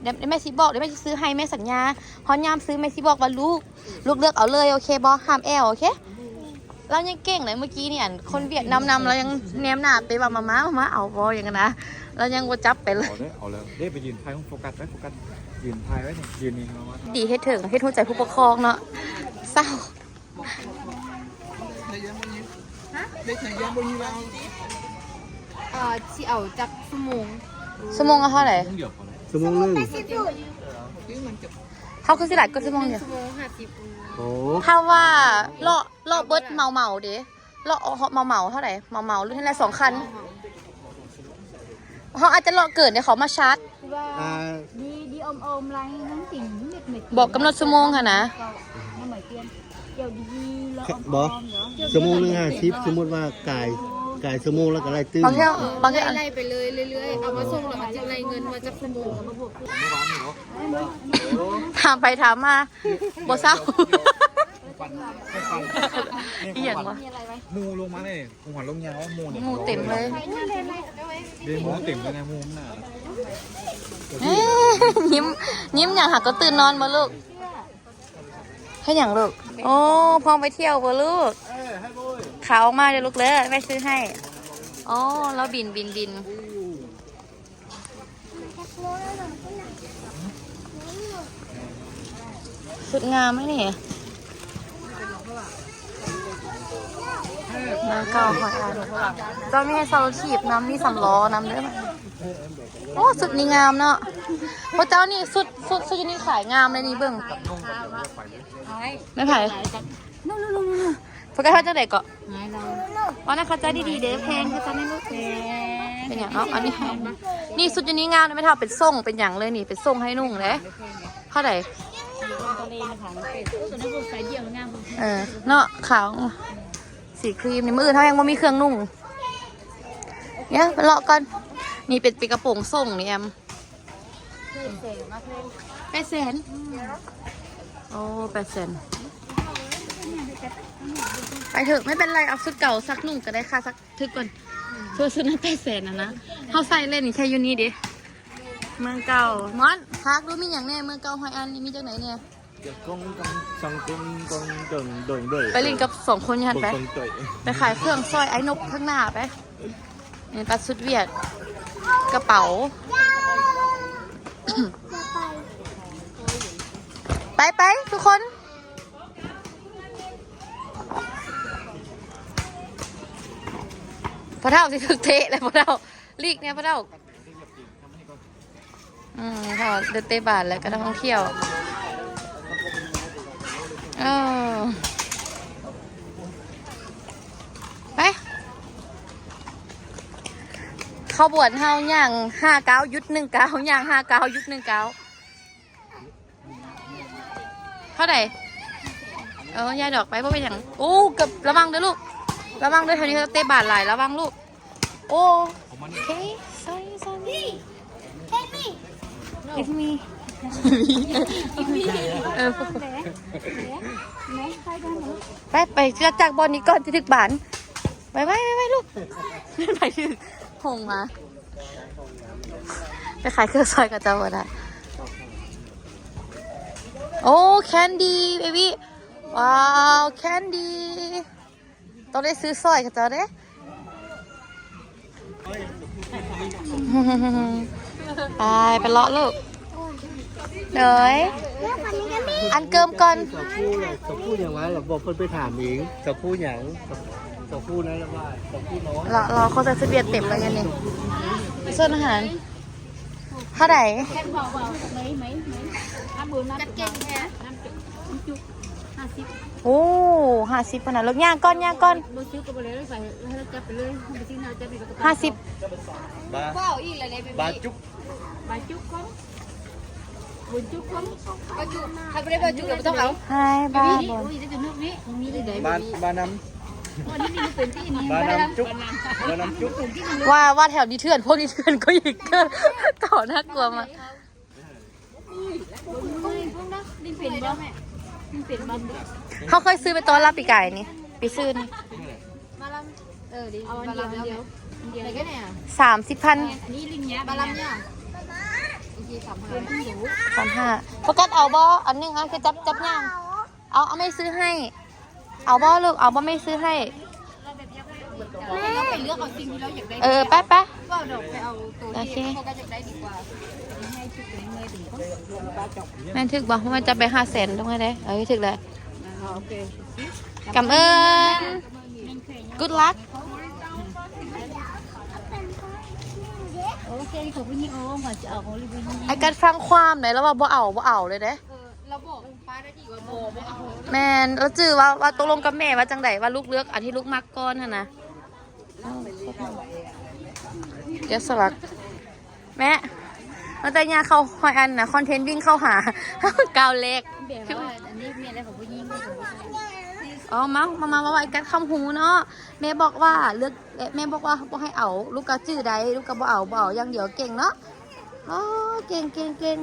ດຽວແມ່ຊິບອກ ດຽວແມ່ຊິຊື້ໃຫ້ ແມ່ສັນຍາ. ຮອດຍາມຊື້ແມ່ຊິບອກວ່າລູກ ລູກເລືອກເອົາເລີຍ ໂອເຄບໍ່? ຫ້າມແອວ ໂອເຄ. ລາວຍັງເກັ່ງເລີຍ ມື້ກີ້ນີ້ ອັນຄົນຫວຽດນາມນຳ ລາວຍັງແນມໜ້າໄປວ່າ ມາ ມາ ມາເອົາບໍ່ ຫຍັງຫັ້ນນະ. ລາວຍັງບໍ່ຈັບໄປເລີຍ. ເອົາເລີຍ ເອົາເລີຍເດ້ ໄປຢືນຖ່າຍໂຮງໂຟກັສໄວ້ ໂຟກັສ ຢືນຖ່າຍໄວ້ນີ້ ຢືນນີ້ ມາ ມາ ດີ ເຮັດເຖິງ ເຮັດຮູ້ໃຈຜູ້ປົກຄອງເນາະ. ເສົ້າ ເອີ ຊິເອົາຈັກຊົ່ວໂມງ? ຊົ່ວໂມງລະເທົ່າໃດ? ຊົ່ວໂມງໜຶ່ງ ເຮົາຄືຊິຫຼາຍກວ່າຊົ່ວໂມງດຽວ. ໂອ້ ຖ້າວ່າເລາະ ເລາະເບິດເໝົາໆເດ້ ເລາະເໝົາໆເທົ່າໃດ? ເໝົາໆ ຫຼືເທົ່າໃດ ສອງຄັນ. ເຮົາອາດຈະເລາະເກີນເດ້ ເຂົາມາຊາດ. ອ່າ ບອກກຳນົດຊົ່ວໂມງຫັ້ນນະ. ບໍ່ ຊົ່ວໂມງໜຶ່ງຫ້າສິບ ສົມມຸດວ່າກາຍ ກາຍຊົ່ວໂມງລະກະໄລ່ຕື່ມ. ບາງເທື່ອ ບາງເທື່ອ ໄລ່ໄປເລື້ອຍໆ ເອົາມາສົ່ງລະມັນຈຶ່ງໄລ່ເງິນວ່າຈັກຊົ່ວໂມງ. ຖາມໄປຖາມມາບໍ່ເຊົາ. ອີ່ຫຍັງວະ? ໝູລົງມາເລີຍ ຫົວລົງຍາວ ໝູນີ້ ໝູເຕັມເລີຍ. ເດ້ ໝູເຕັມເລີຍນະ ໝູມັນໜາ. ຍິ້ມ ຍິ້ມຫຍັງຫາ? ກະຕື່ນນອນບໍ່ລູກ? ເຮັດຫຍັງລູກ? ໂອ້ ພ້ອມໄປທ່ຽວບໍ່ລູກ? ຂາອອກມາເດີລູກເດີ ແມ່ຊື້ໃຫ້. ອໍ ລາວບິນ ບິນ ບິນ. ສຸດງາມແທ້ນີ້ ເມືອງເກົ່າຫອຍອັນ. ເຈົ້າມີໃຫ້ເຊົ່າລົດຖີບນຳ ມີສຳລໍ້ນຳເດີ. ໂອ້ ຊຸດນີ້ງາມເນາະ ພວກເຈົ້ານີ້. ຊຸດ ຊຸດ ຊຸດຢູ່ນີ້ຂາຍງາມເລີຍນີ້ ເບິ່ງ. ແມ່ນໃຜ? ໂນ່ໆໆໆ ໂຟກັສວ່າຈັ່ງໃດເກາະ? ເອົານະ ເຂົ້າໃຈດີໆເດີ. ແພງ ເຂົ້າໃຈນະລູກ. ເປັນຫຍັງເນາະ? ອັນນີ້ ນີ້ຊຸດຢູ່ນີ້ງາມ ແມ່ເຖົ້າ ເປັນສົ່ງເປັນຫຍັງເລີຍນີ້ ເປັນສົ່ງໃຫ້ນຸ່ງເດ້. ເທົ່າໃດ? ເອີ ເນາະ ຂາວ ສີຄຣີມນີ້ ມື້ອື່ນເຮົາຍັງບໍ່ມີເຄື່ອງນຸ່ງ. ເນຍ ໄປເລາະກ່ອນ. ນີ້ເປັນ ເປັນກະໂປງສົ້ງນີ້ແອມ. ແປດແສນ. ໂອ້ ແປດແສນ. ໄປເຖາະ ບໍ່ເປັນໄລ ເອົາຊຸດເກົ່າຊັກນຸ່ງກະໄດ້ ຄ່າຊັກຖືກກ່ອນ. ເພື່ອຊຸດນັ້ນແປດແສນຫັ້ນນະ ເຮົາໃສ່ເຫຼັ້ນແຄ່ຢູ່ນີ້ເດ້. ເມືອງເກົ່າ ມອນ ພາກດູມີຫຍັງແດ່? ເມືອງເກົ່າຮອຍອັນນີ້ມີຈັ່ງໃດແດ່? ໄປຫຼິ້ນກັບສອງຄົນຢູ່ຫັ້ນໄປ. ໄປຂາຍເຄື່ອງຊ່ອຍອ້າຍນົບຂ້າງໜ້າໄປ. ນີ້ຕັດຊຸດຫວຽດ ກະເປົາ. ໄປໆ ທຸກຄົນ. ພໍ່ເຖົ້າຊິຖືກເຕະແລ້ວ ພໍ່ເຖົ້າ ຫຼີກແດ່ພໍ່ເຖົ້າ. ອືມ ເຂົາໄດ້ເຕະບານແລ້ວກະນັກທ່ອງທ່ຽວ. ເອີ ໄປ ຂະບວນເຮົາຍ່າງຫ້າກ້າວ ຢຸດໜຶ່ງກ້າວ ຍ່າງຫ້າກ້າວ ຢຸດໜຶ່ງກ້າວ. ເທົ່າໃດ? ເອີ ຢ່າດອກໄປ ບໍ່ເປັນຫຍັງ. ໂອ້ ເກີບ ລະວັງເດີລູກ ລະວັງເດີ ແຖວນີ້ເຂົາເຕະບານຫຼາຍ ລະວັງລູກ. ໂອເຄ sorry sorry. It's me. ເອີ ໄປ ໄປຈາກ ຈາກບ່ອນນີ້ກ່ອນ ຈະຖືກບານ. ໄປ ໄປ ໄປ ໄປລູກ. ໄປຖືກຫົງມາ. ໄປຂາຍເຄື່ອງຊ່ອຍເຂົາເຈົ້າບໍ່ໄດ້. ໂອ້ ແຄນດີ ເບບີ. ວ້າວ ແຄນດີ ຕ້ອງໄດ້ຊື້ຊ່ອຍເຂົາເຈົ້າເດ້. ໄປ ໄປເລາະລູກ. ໂດຍ. ອັນເກີມກ່ອນ ສາວຜູ້ ສາວຜູ້ຫຍັງວະ ລະບອກເພິ່ນໄປຖາມເອງ ສາວຜູ້ຫຍັງ ສາວຜູ້ນັ້ນລະວ່າ ສາວຜູ້ນ້ອຍ ລະ ລະຄົນໃສ່ຊຸດຫວຽດເຕັມເລີຍນີ້ ສ່ວນອາຫານ ເທົ່າໃດ? ຈັດເກັ່ງແທ້ ໂອ້ ຫ້າສິບພຸ້ນນະ ລູກ ຍ່າງກ່ອນ ຍ່າງກ່ອນ ບໍ່ຊື້ກໍບໍ່ໄດ້ ໃຫ້ລາວຈັບໄປເລີຍ ເຮົາໄປຊື້ ເຮົາຈັບໄປກໍ ຫ້າສິບ ບາ ບໍ່ເອົາອີກແລ້ວເດ້ ບາຈຸກ ບາຈຸກກ່ອນ ບຸນຈຸກກ່ອນ ບາຈຸກ ໃຜບໍ່ໄດ້ບາຈຸກກໍບໍ່ຕ້ອງເອົາ ໃຫ້ ບາ ໂອ້ຍ ໂອ້ຍ ຈະນຸກນີ້ ມີໄດ້ ບາ ບານຳ ອັນນີ້ມີເປັນທີ່ນີ້ ບານຳຈຸກ ບານຳຈຸກ ວ່າ ວ່າແຖວນີ້ເຖື່ອນ ພວກນີ້ເຖື່ອນກວ່າອີກ ເຂົາໜ້າກົວມາກ ເຮົາເຄີຍຊື້ໄປຕອນລາວປີກາຍນີ້ ໄປຊື້ນີ້ ເອີ ເອົາອັນດຽວ ອັນດຽວ ສາມສິບພັນ ອັນນີ້ລິງຍາ ບາລຳຍາ ສາມຫ້າ ໂຟກັສເອົາບໍ່? ອັນໜຶ່ງ ເອົາ ຄືຈັບ ຈັບຍ່າງ ເອົາ ເອົາ ແມ່ຊື້ໃຫ້ ເອົາບໍ່ລູກ? ເອົາບໍ່? ແມ່ຊື້ໃຫ້ ແມ່ເລືອກເອົາສິ່ງທີ່ລາວຢາກໄດ້ ເອີ ໄປໆ ເວົ້າດອກ ໄປເອົາໂຕທີ່ໂຟກັສຢາກໄດ້ດີກວ່າ ແມ່ນຖືກບໍ່? ແມ່ນຈັບໄປຫ້າແສນ ຕ້ອງໃຫ້ໄດ້ ເອີ ຖືກແລ້ວ ກຳເອີ້ນ Good luck ໂອເຄ ຂອງຜູ້ຍິງ ໂອ້ ຂ້ອຍຈະເອົາຂອງຜູ້ຍິງ ໄອ້ກັດຟັງຄວາມໃດ ລາວວ່າບໍ່ເອົາ ບໍ່ເອົາເລີຍເດ້ ເອີ ລາວບອກ ແມ່ນ ລາວຈື່ວ່າ ວ່າຕົກລົງກັບແມ່ວ່າຈັ່ງໃດ ວ່າລູກເລືອກອັນທີ່ລູກມັກກ່ອນຫັ້ນນະ ແກະສະຫຼັກ ແມ່ ຕັ້ງແຕ່ຍ່າງເຂົ້າຮອດອັນນະ ຄອນເທັນວິ່ງເຂົ້າຫາ ກ້າວແລກ ແບບວ່າອັນນີ້ແມ່ນແລ້ວຂອງຜູ້ຍິງ ອໍ ມາ ມາ ມາ ມາ ໄອ້ກັດຄຳຮູ້ເນາະ ແມ່ບອກວ່າເລືອກ ແມ່ບອກວ່າບໍ່ໃຫ້ເອົາ ລູກກໍຈື່ໄດ້ ລູກກໍບໍ່ເອົາ ບໍ່ເອົາຢ່າງດຽວ ເກັ່ງເນາະ ໂອ້ ເກັ່ງ ເກັ່ງ ເກັ່ງ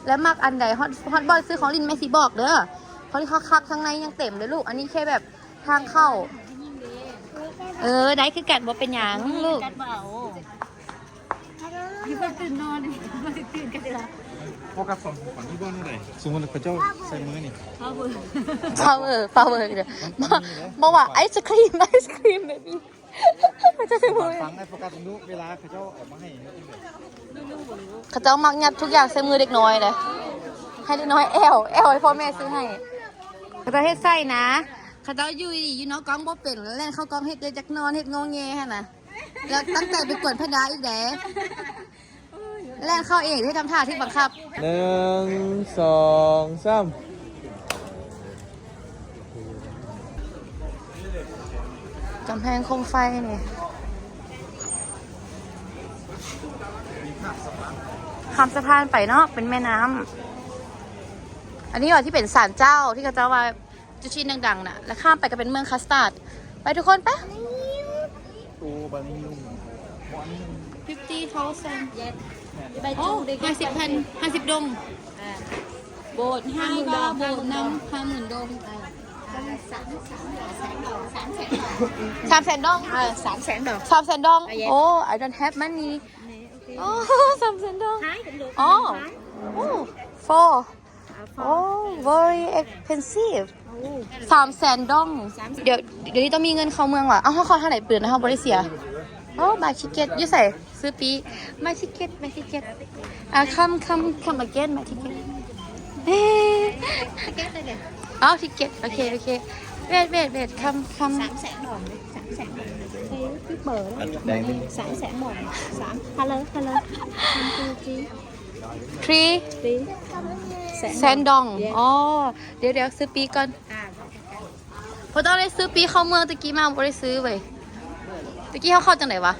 ແລ້ວມັກອັນໃດ ຮອດ ຮອດບ່ອນຊື້ຂອງຫຼິ້ນແມ່ຊິບອກເດີ ຂອງຫຼິ້ນຄັກໆ ທາງໃນຍັງເຕັມເດີລູກ ອັນນີ້ແຄ່ແບບທາງເຂົ້າ ເອີ ໄດ້ຄືກັນ ບໍ່ເປັນຫຍັງລູກ ຢູ່ເພິ່ນຕື່ນນອນ ເພິ່ນຕື່ນກັນເດີ ໂຟກັສຂອງ ຂອງນີ້ບໍ່ແນວໃດ ສົມມຸດເຂົາເຈົ້າໃສ່ມືນີ້ ພາວເວີ ພາວເວີ ພາວເວີ ເດີ ບໍ່ວ່າໄອສຄຣີມ ໄອສຄຣີມ ເບບີ ເຂົາເຈົ້າໃສ່ມື ຟັງໃຫ້ໂຟກັສເບິ່ງດູ ເວລາເຂົາເຈົ້າເອົາມາໃຫ້ ເຂົາເຈົ້າມັກຍັດທຸກຢ່າງໃສ່ມືເດັກນ້ອຍເດ້ ໃຫ້ເດັກນ້ອຍແອວ ແອວໃຫ້ພໍ່ແມ່ຊື້ໃຫ້ ເຂົາເຈົ້າເຮັດໃສ່ນະ ເຂົາເຈົ້າຢູ່ດີຢູ່ນອກກ້ອງບໍ່ເປັນ ແລ່ນເຂົ້າກ້ອງເຮັດເລີຍ ຈັກນອນເຮັດງໍແງຫັ້ນນະ ແລ້ວຕັ້ງໃຈໄປກວນແພນດ້າອີກເດ້ ແລ່ນເຂົ້າເອງ ເຮັດທຳທ່າຖືກບັງຄັບ ໜຶ່ງ ສອງ ສາມ ກຳແພງໂຄມໄຟນີ້ ຂ້າມສະພານໄປເນາະ ເປັນແມ່ນ້ຳ ອັນນີ້ວ່າທີ່ເປັນສານເຈົ້າ ທີ່ເຂົາເຈົ້າວ່າຈຸດທີ່ດັງໆນະ ແລ້ວຂ້າມໄປກໍເປັນເມືອງຄັດສະຕາດ ໄປທຸກຄົນໄປ ໂອ້ ບານີ້ fifty thousand ໂອ້ ຫ້າສິບພັນ ຫ້າສິບດົງ ໂບດ ຫ້າສິບດົງ ໂບດນຳ ຫ້າໝື່ນດົງ ສາມແສນດົງ ເອີ ສາມແສນດົງ ສາມແສນດົງ ໂອ້ I don't have money ໂອ້ ສາມແສນດົງ ອໍ ໂອ້ four ໂອ້ very expensive ສາມແສນດົງ ດຽວ ດຽວນີ້ຕ້ອງມີເງິນເຂົ້າເມືອງຫວາ ເອົ້າ ເຮົາເຂົ້າທາງໃດ? ປືນເຮົາບໍ່ໄດ້ເສຍ ໂອ້ ບາຍທິກເກັດ ຢູ່ໃສ? ຊື້ປີ້ my ticket my ticket ອ່າ come come come again my ticket ເອີ ເອົ້າ ທິກເກັດ ໂອເຄ ໂອເຄ wait wait wait come come ສາມແສນດອງ ສາມແສນດອງ ສາມ hello hello one two three three ແສນດອງ ອໍ ດຽວໆ ຊື້ປີ້ກ່ອນ ອ່າ ບໍ່ຕ້ອງໄດ້ຊື້ປີ້ເຂົ້າເມືອງ ຕະກີ້ມາບໍ່ໄດ້ຊື້ເວີຍ ຕະກີ້ເຮົາເຂົ້າຈັ່ງໃດຫວາ?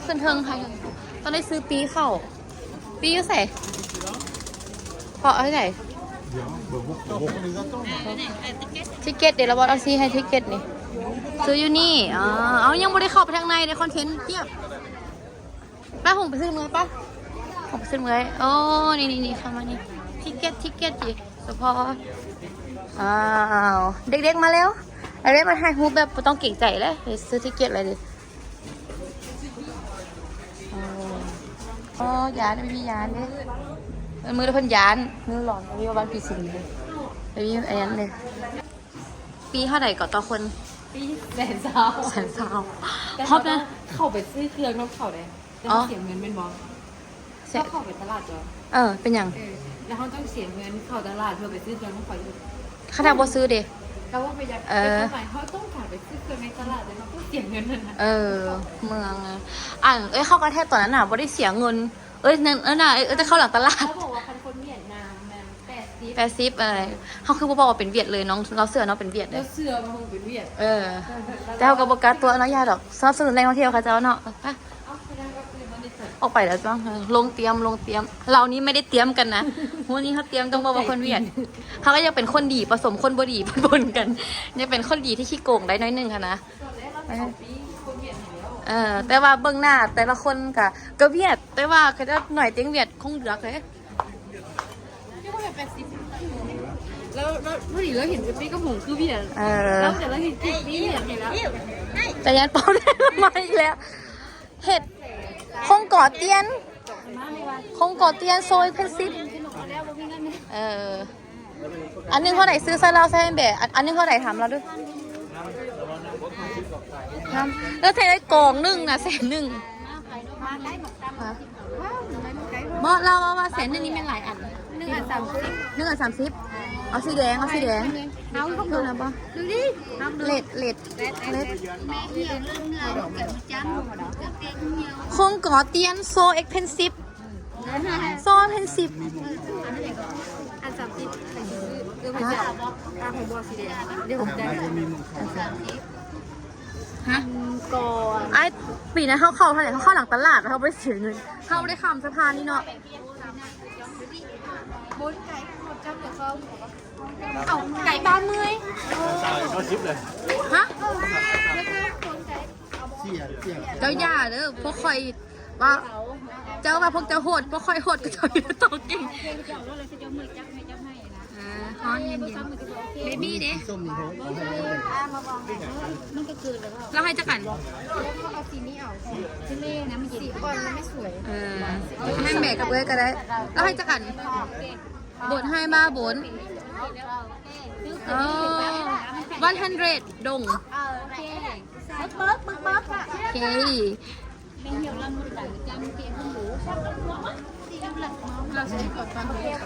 ຂຶ້ນເທິງ ຕ້ອງໄດ້ຊື້ປີ້ເຂົ້າ ປີ້ຢູ່ໃສ? ເພາະເອົາໃດ? ທິກເກັດເດ ລະບໍ່ເອົາຊີ້ໃຫ້ທິກເກັດນີ້ ຊື້ຢູ່ນີ້ ອໍ ເອົາ ຍັງບໍ່ໄດ້ເຂົ້າໄປທາງໃນເດ້ ຄອນເທັນປຽບ. ໄປ ຫົງໄປຊື້ເມືອຍປະ ຫົງໄປຊື້ເມືອຍ ໂອ້ ນີ້ໆໆ ເຂົ້າມານີ້ ທິກເກັດ ທິກເກັດ ສະເພາະ ອ້າວ ເດັກໆ ມາແລ້ວ ເດັກໆ ມາຖ່າຍຮູບແບບບໍ່ຕ້ອງເກງໃຈເລີຍ ໄປຊື້ທິກເກັດເລີຍເດ ໂອ້ ໂອ້ ຢ້ານ ມີຢ້ານເດ້ ເອີ ມື້ລະເພິ່ນຢ້ານ ມື້ຫຼອນ ມີວ່າບ້ານຜີສິງເດ້ ມີອັນນັ້ນເດ້ ປີ້ເທົ່າໃດກໍຕໍ່ຄົນ? ປີ້ແສນຊາວ ແສນຊາວ ແຕ່ເຮົາຕ້ອງເຂົ້າໄປຊື້ເຄື່ອງນຳເຂົາເດ້. ແຕ່ເຮົາເສຍເງິນແມ່ນບໍ່? ເສຍ ເຮົາເຂົ້າໄປຕະຫຼາດເຈົ້າ ເອີ ເປັນຫຍັງ? ເອີ ແລ້ວເຮົາຕ້ອງເສຍເງິນເຂົ້າຕະຫຼາດເພື່ອໄປຊື້ເຄື່ອງຂອງຂ້ອຍຢູ່. ຄັນຖ້າບໍ່ຊື້ເດ? ເຮົາບໍ່ໄປຢາກ ເອີ ໄປເຂົ້າໃນ ເຮົາຕ້ອງການໄປຊື້ເຄື່ອງໃນຕະຫຼາດ ແລ້ວເຮົາຕ້ອງເສຍເງິນນັ້ນນະ. ເອີ ເມືອງ ອັນ ເອີຍ ເຂົ້າກະແທກຕອນນັ້ນນະ ບໍ່ໄດ້ເສຍເງິນ. ເອີຍ ນັ້ນ ເອີຍ ນະ ເອີຍ ແຕ່ເຂົ້າຫຼັງຕະຫຼາດ. ເຂົາບອກວ່າຄັນຄົນຫວຽດນາມແມ່ນແປດສິບ ແປດສິບ. ເອີ ເຮົາຄືບໍ່ບອກວ່າເປັນຫວຽດເລີຍ? ນ້ອງ ລາວເຊື່ອເນາະເປັນຫວຽດເດ້. ລາວເຊື່ອວ່າເຮົາເປັນຫວຽດ. ເອີ ແຕ່ເຮົາກະບໍ່ກ້າຕົວະເນາະ ຢ້ານດອກ. ສະໜັບສະໜູນແຫຼ່ງທ່ອງທ່ຽວເຂົາເຈົ້າເນາະ. ໄປ ອອກໄປແລ້ວຈ້ະ ລົງຕຽມ ລົງຕຽມ. ເຫຼົ່ານີ້ໄມ່ໄດ້ຕຽມກັນນະ. ມື້ນີ້ເຮົາຕຽມຕ້ອງບອກວ່າຄົນຫວຽດ. ເຮົາກະຢາກເປັນຄົນດີປະສົມຄົນບໍ່ດີປົນກັນ. ຢາກເປັນຄົນດີທີ່ຂີ້ໂກງໄດ້ໜ້ອຍໜຶ່ງຫັ້ນນະ. ເອີ ແຕ່ວ່າເບິ່ງໜ້າແຕ່ລະຄົນກະ ກະຫວຽດ ແຕ່ວ່າຂະໜາດໜ້ອຍເຕັງຫວຽດຄົງເຫຼືອກເລີຍ. ແລ້ວ ແລ້ວພໍດີລາວເຫັນເປັບຊີກັບຫຸງຄືຫວຽດ. ເອີ ແຕ່ລາວເຫັນເປັບຊີຫວຽດໃຫ້ແລ້ວ. ແຕ່ຢ້ານປ້ອມມາອີກແລ້ວ. ເຫັດ ຄົງກໍຕຽນ ຄົງກໍຕຽນ so expensive. ເອີ ອັນໜຶ່ງເທົ່າໃດ? ຊື້ໃສ່ລາວໃສ່ແບ ອັນ ອັນໜຶ່ງເທົ່າໃດ? ຖາມລາວດູ. ຖາມ ລາວໃສ່ໄດ້ກອງໜຶ່ງນະ ແສນໜຶ່ງ. ບໍ່ ລາວວ່າ ວ່າແສນໜຶ່ງນີ້ແມ່ນຫຼາຍອັນ. ໜຶ່ງອັນສາມສິບ ໜຶ່ງອັນສາມສິບ. ເອົາສີແດງ ເອົາສີແດງ. ເອົາ ເອົານະບໍ່? ເລັດ ເລັດ ເລັດ. ຄົງກໍຕຽນ so expensive. ສອງພັນສິບ ອັນສາມສິບ. ຮະ? ປີນັ້ນເຮົາເຂົ້າເທົ່າໃດ? ເຮົາເຂົ້າຫຼັງຕະຫຼາດ ເຮົາບໍ່ໄດ້ເສຍເງິນ. ເຮົາບໍ່ໄດ້ຂ້າມສະພານນີ້ເນາະ. ເອົາ ໄກບ້ານເມື່ອຍ. ຮະ? ເຈົ້າຢ່າເດີ ພວກຂ້ອຍ ວ່າ ເຈົ້າວ່າພວກເຈົ້າໂຫດ ພວກຂ້ອຍໂຫດກວ່າເຈົ້າຢູ່ ໂຕເກັ່ງ. ເອີ ຮ້ອນເຢັນໆ. ເບບີ້ເດ້? ລາວໃຫ້ຈັກອັນ? ເອີ ນາງແບກກັບເອື້ອຍກະໄດ້. ລາວໃຫ້ຈັກອັນ? ໂບນໃຫ້ມາໂບນ. ເອີ one hundred ດົງ. ໂອເຄ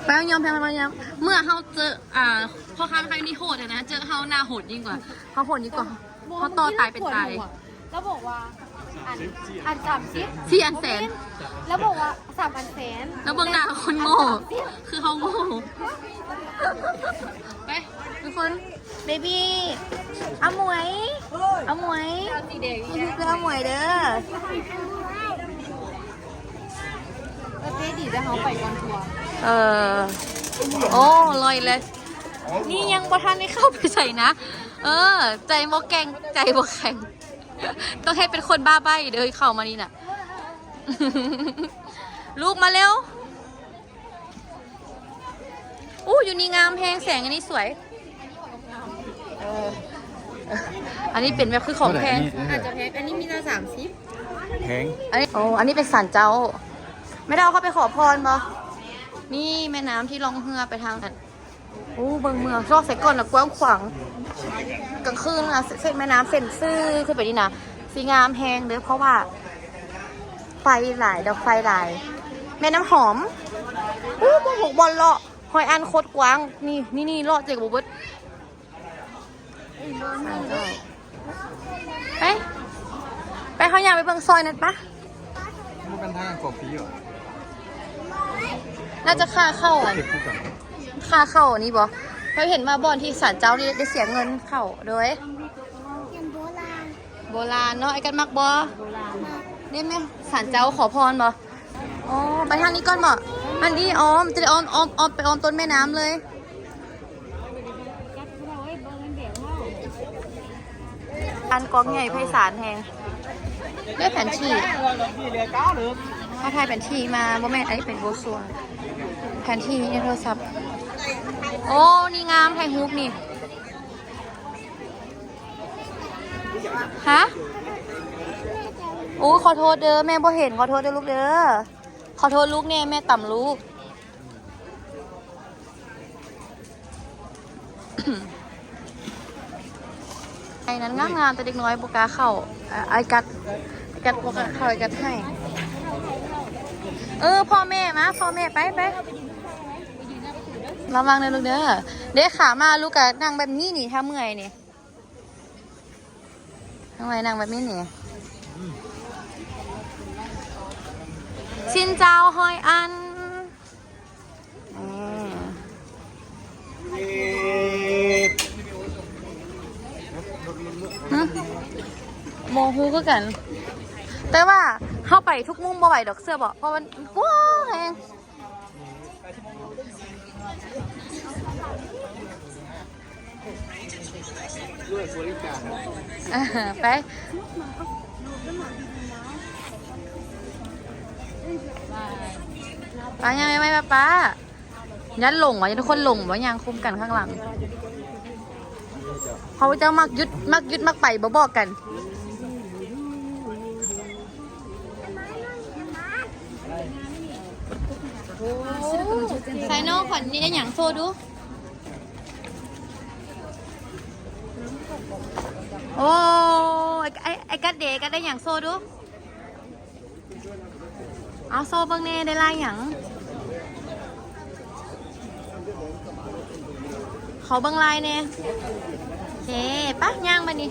ໄປຍອມ ໄປຍອມ. ເມື່ອເຮົາເຈີ ອ່າ ພໍ່ຄ້າໄທນີ້ໂຫດນະ ເຈີເຮົາໜ້າໂຫດຍິ່ງກວ່າ. ເຮົາໂຫດຍິ່ງກວ່າ ເຮົາຕໍ່ຕາຍເປັນຕາຍ. ລາວບອກວ່າ ອັນ ອັນສາມສິບ ສີ່ອັນແສນ. ລາວບອກວ່າ ສາມອັນແສນ. ລາວເບິ່ງໜ້າຄົນໂງ່ ຄືເຮົາໂງ່. ໄປ ທຸກຄົນ. ເບບີ້ ອາໝວຍ ອາໝວຍ ເອົາສີແດງອີກແລ້ວ ເອົາໝວຍເດີ. ເອີ ເປັບຊີ ດຽວເຮົາໄປກ່ອນທົວ. ເອີ ໂອ້ ລອຍແລ້ວ. ນີ້ຍັງບໍ່ທັນໄດ້ເຂົ້າໄປໃສນະ. ເອີ ໃຈບໍ່ແກ່ງ ໃຈບໍ່ແຂງ. ຕ້ອງໃຫ້ເປັນຄົນບ້າໃບ້ເດີ ເຂົ້າມານີ້ນະ. ລູກມາເລັວ. ອູ້ ຢູ່ນີ້ງາມແຮງ ແສງອັນນີ້ສວຍ. ເອີ ອັນນີ້ເປັນແບບຄືຂອງແພງ. ເທົ່າໃດອັນນີ້? ອາດຈະແພງ ອັນນີ້ມີແຕ່ສາມສິບ. ແພງ ອັນນີ້. ໂອ້ ອັນນີ້ເປັນສານເຈົ້າ. ແມ່ດາວເຂົ້າໄປຂໍພອນບໍ່? ນີ້ແມ່ນ້ຳທີ່ລ່ອງເຮືອໄປທາງນັ້ນ. ໂອ້ ເບິ່ງເມືອງ ຊອກໃສ່ກ່ອນນະ ກວ້າງຂວາງ. ກາງຄືນນະ ເສັ້ນແມ່ນ້ຳເສັ້ນຊື່ຂຶ້ນໄປນີ້ນະ ຊິງາມແຮງເດີ ເພາະວ່າໄຟຫຼາຍ ດອກໄຟຫຼາຍ. ແມ່ນ້ຳຫອມ. ໂອ້ ພວກ ພວກບ່ອນເລາະ ຮ້ອຍອັນ ໂຄດກວ້າງ. ນີ້ ນີ້ ນີ້ ເລາະເຈັກບໍ່ເບິດ. ໄປ ໄປ ເຮົາຍ່າງໄປເບິ່ງຊອຍນັ້ນປະ. ບໍ່ແມ່ນທາງຂອງຜີຫວາ? ໜ້າຈະຄ່າເຂົ້າອັນ ເກັບຄືກັນ ຄ່າເຂົ້າອັນນີ້ບໍ່? ເຮົາເຫັນວ່າບ່ອນທີ່ສານເຈົ້ານີ້ໄດ້ເສຍເງິນເຂົ້າໂດຍ ໂບລານ ໂບລານເນາະ. ອ້າຍກັດມັກບໍ່? ໂບລານ. ນີ້ແມ່ນສານເຈົ້າຂໍພອນບໍ່? ອໍ ໄປທາງນີ້ກ່ອນບໍ່? ອັນນີ້ອ້ອມ ຈະໄດ້ອ້ອມ ອ້ອມ ອ້ອມ ໄປອ້ອມຕົ້ນແມ່ນ້ຳເລີຍ. ອັນກອງໃຫຍ່ໄພສານແຮງ. ໄດ້ແຜນທີ່ ເຮົາຖ່າຍແຜນທີ່ມາ ບໍ່ແມ່ນ ອັນນີ້ເປັນໂບຣຊັວ ແຜນທີ່ໃນໂທລະສັບ. ໂອ້ ນີ້ງາມ ຖ່າຍຮູບນີ້. ຮະ? ໂອ້ ຂໍໂທດເດີ ແມ່ບໍ່ເຫັນ ຂໍໂທດເດີລູກເດີ. ຂໍໂທດລູກແນ່ ແມ່ຕຳລູກ. ໄອ້ນັ້ນງາມໆ ແຕ່ເດັກນ້ອຍບໍ່ກ້າເຂົ້າ. ເອີ ອ້າຍກັດ ອ້າຍກັດບໍ່ກ້າເຂົ້າ ອ້າຍກັດໄຫ້. ເອີ ພໍ່ແມ່ມາ ພໍ່ແມ່ ໄປ ໄປ. ລະວັງເດີລູກເດີ. ເດ້ ຂາມາລູກກະນັ່ງແບບນີ້ນີ້ ຖ້າເມື່ອຍນີ້ ນັ່ງໄວ້ ນັ່ງແບບນີ້ນີ້. ຊິນເຈົ້າ ຮອຍອັນ. ອືມ ຫຶ ບໍ່ຮູ້ຄືກັນ ແຕ່ວ່າເຮົາໄປທຸກມຸມບໍ່ໄຫວດອກ ເຊື່ອບໍ່? ເພາະມັນກວ້າງແຮງ. ເອີ ໄປ ໄປ ຍ່າງໄປ ໄປ ປ້າ. ຢ້ານຫຼົງຫວາ? ຢ້ານຄົນຫຼົງຫວາ? ຍ່າງຄຸມກັນຂ້າງຫຼັງ. ເຂົາເຈົ້າມັກຢຸດ ມັກຢຸດ ມັກໄປ ບໍ່ບອກກັນ. ໃສ່ນ້ອງຂວັນນີ້ໄດ້ຫຍັງໂຊດູ. ໂອ້ ໄອ້ ໄອ້ ໄອ້ກັດເດ ກັດໄດ້ຫຍັງໂຊດູ. ເອົາໂຊເບິ່ງແດ່ ໄດ້ລາຍຫຍັງ? ຂໍເບິ່ງລາຍແດ່. ໂອເຄ ໄປ ຍ່າງບາດນີ້.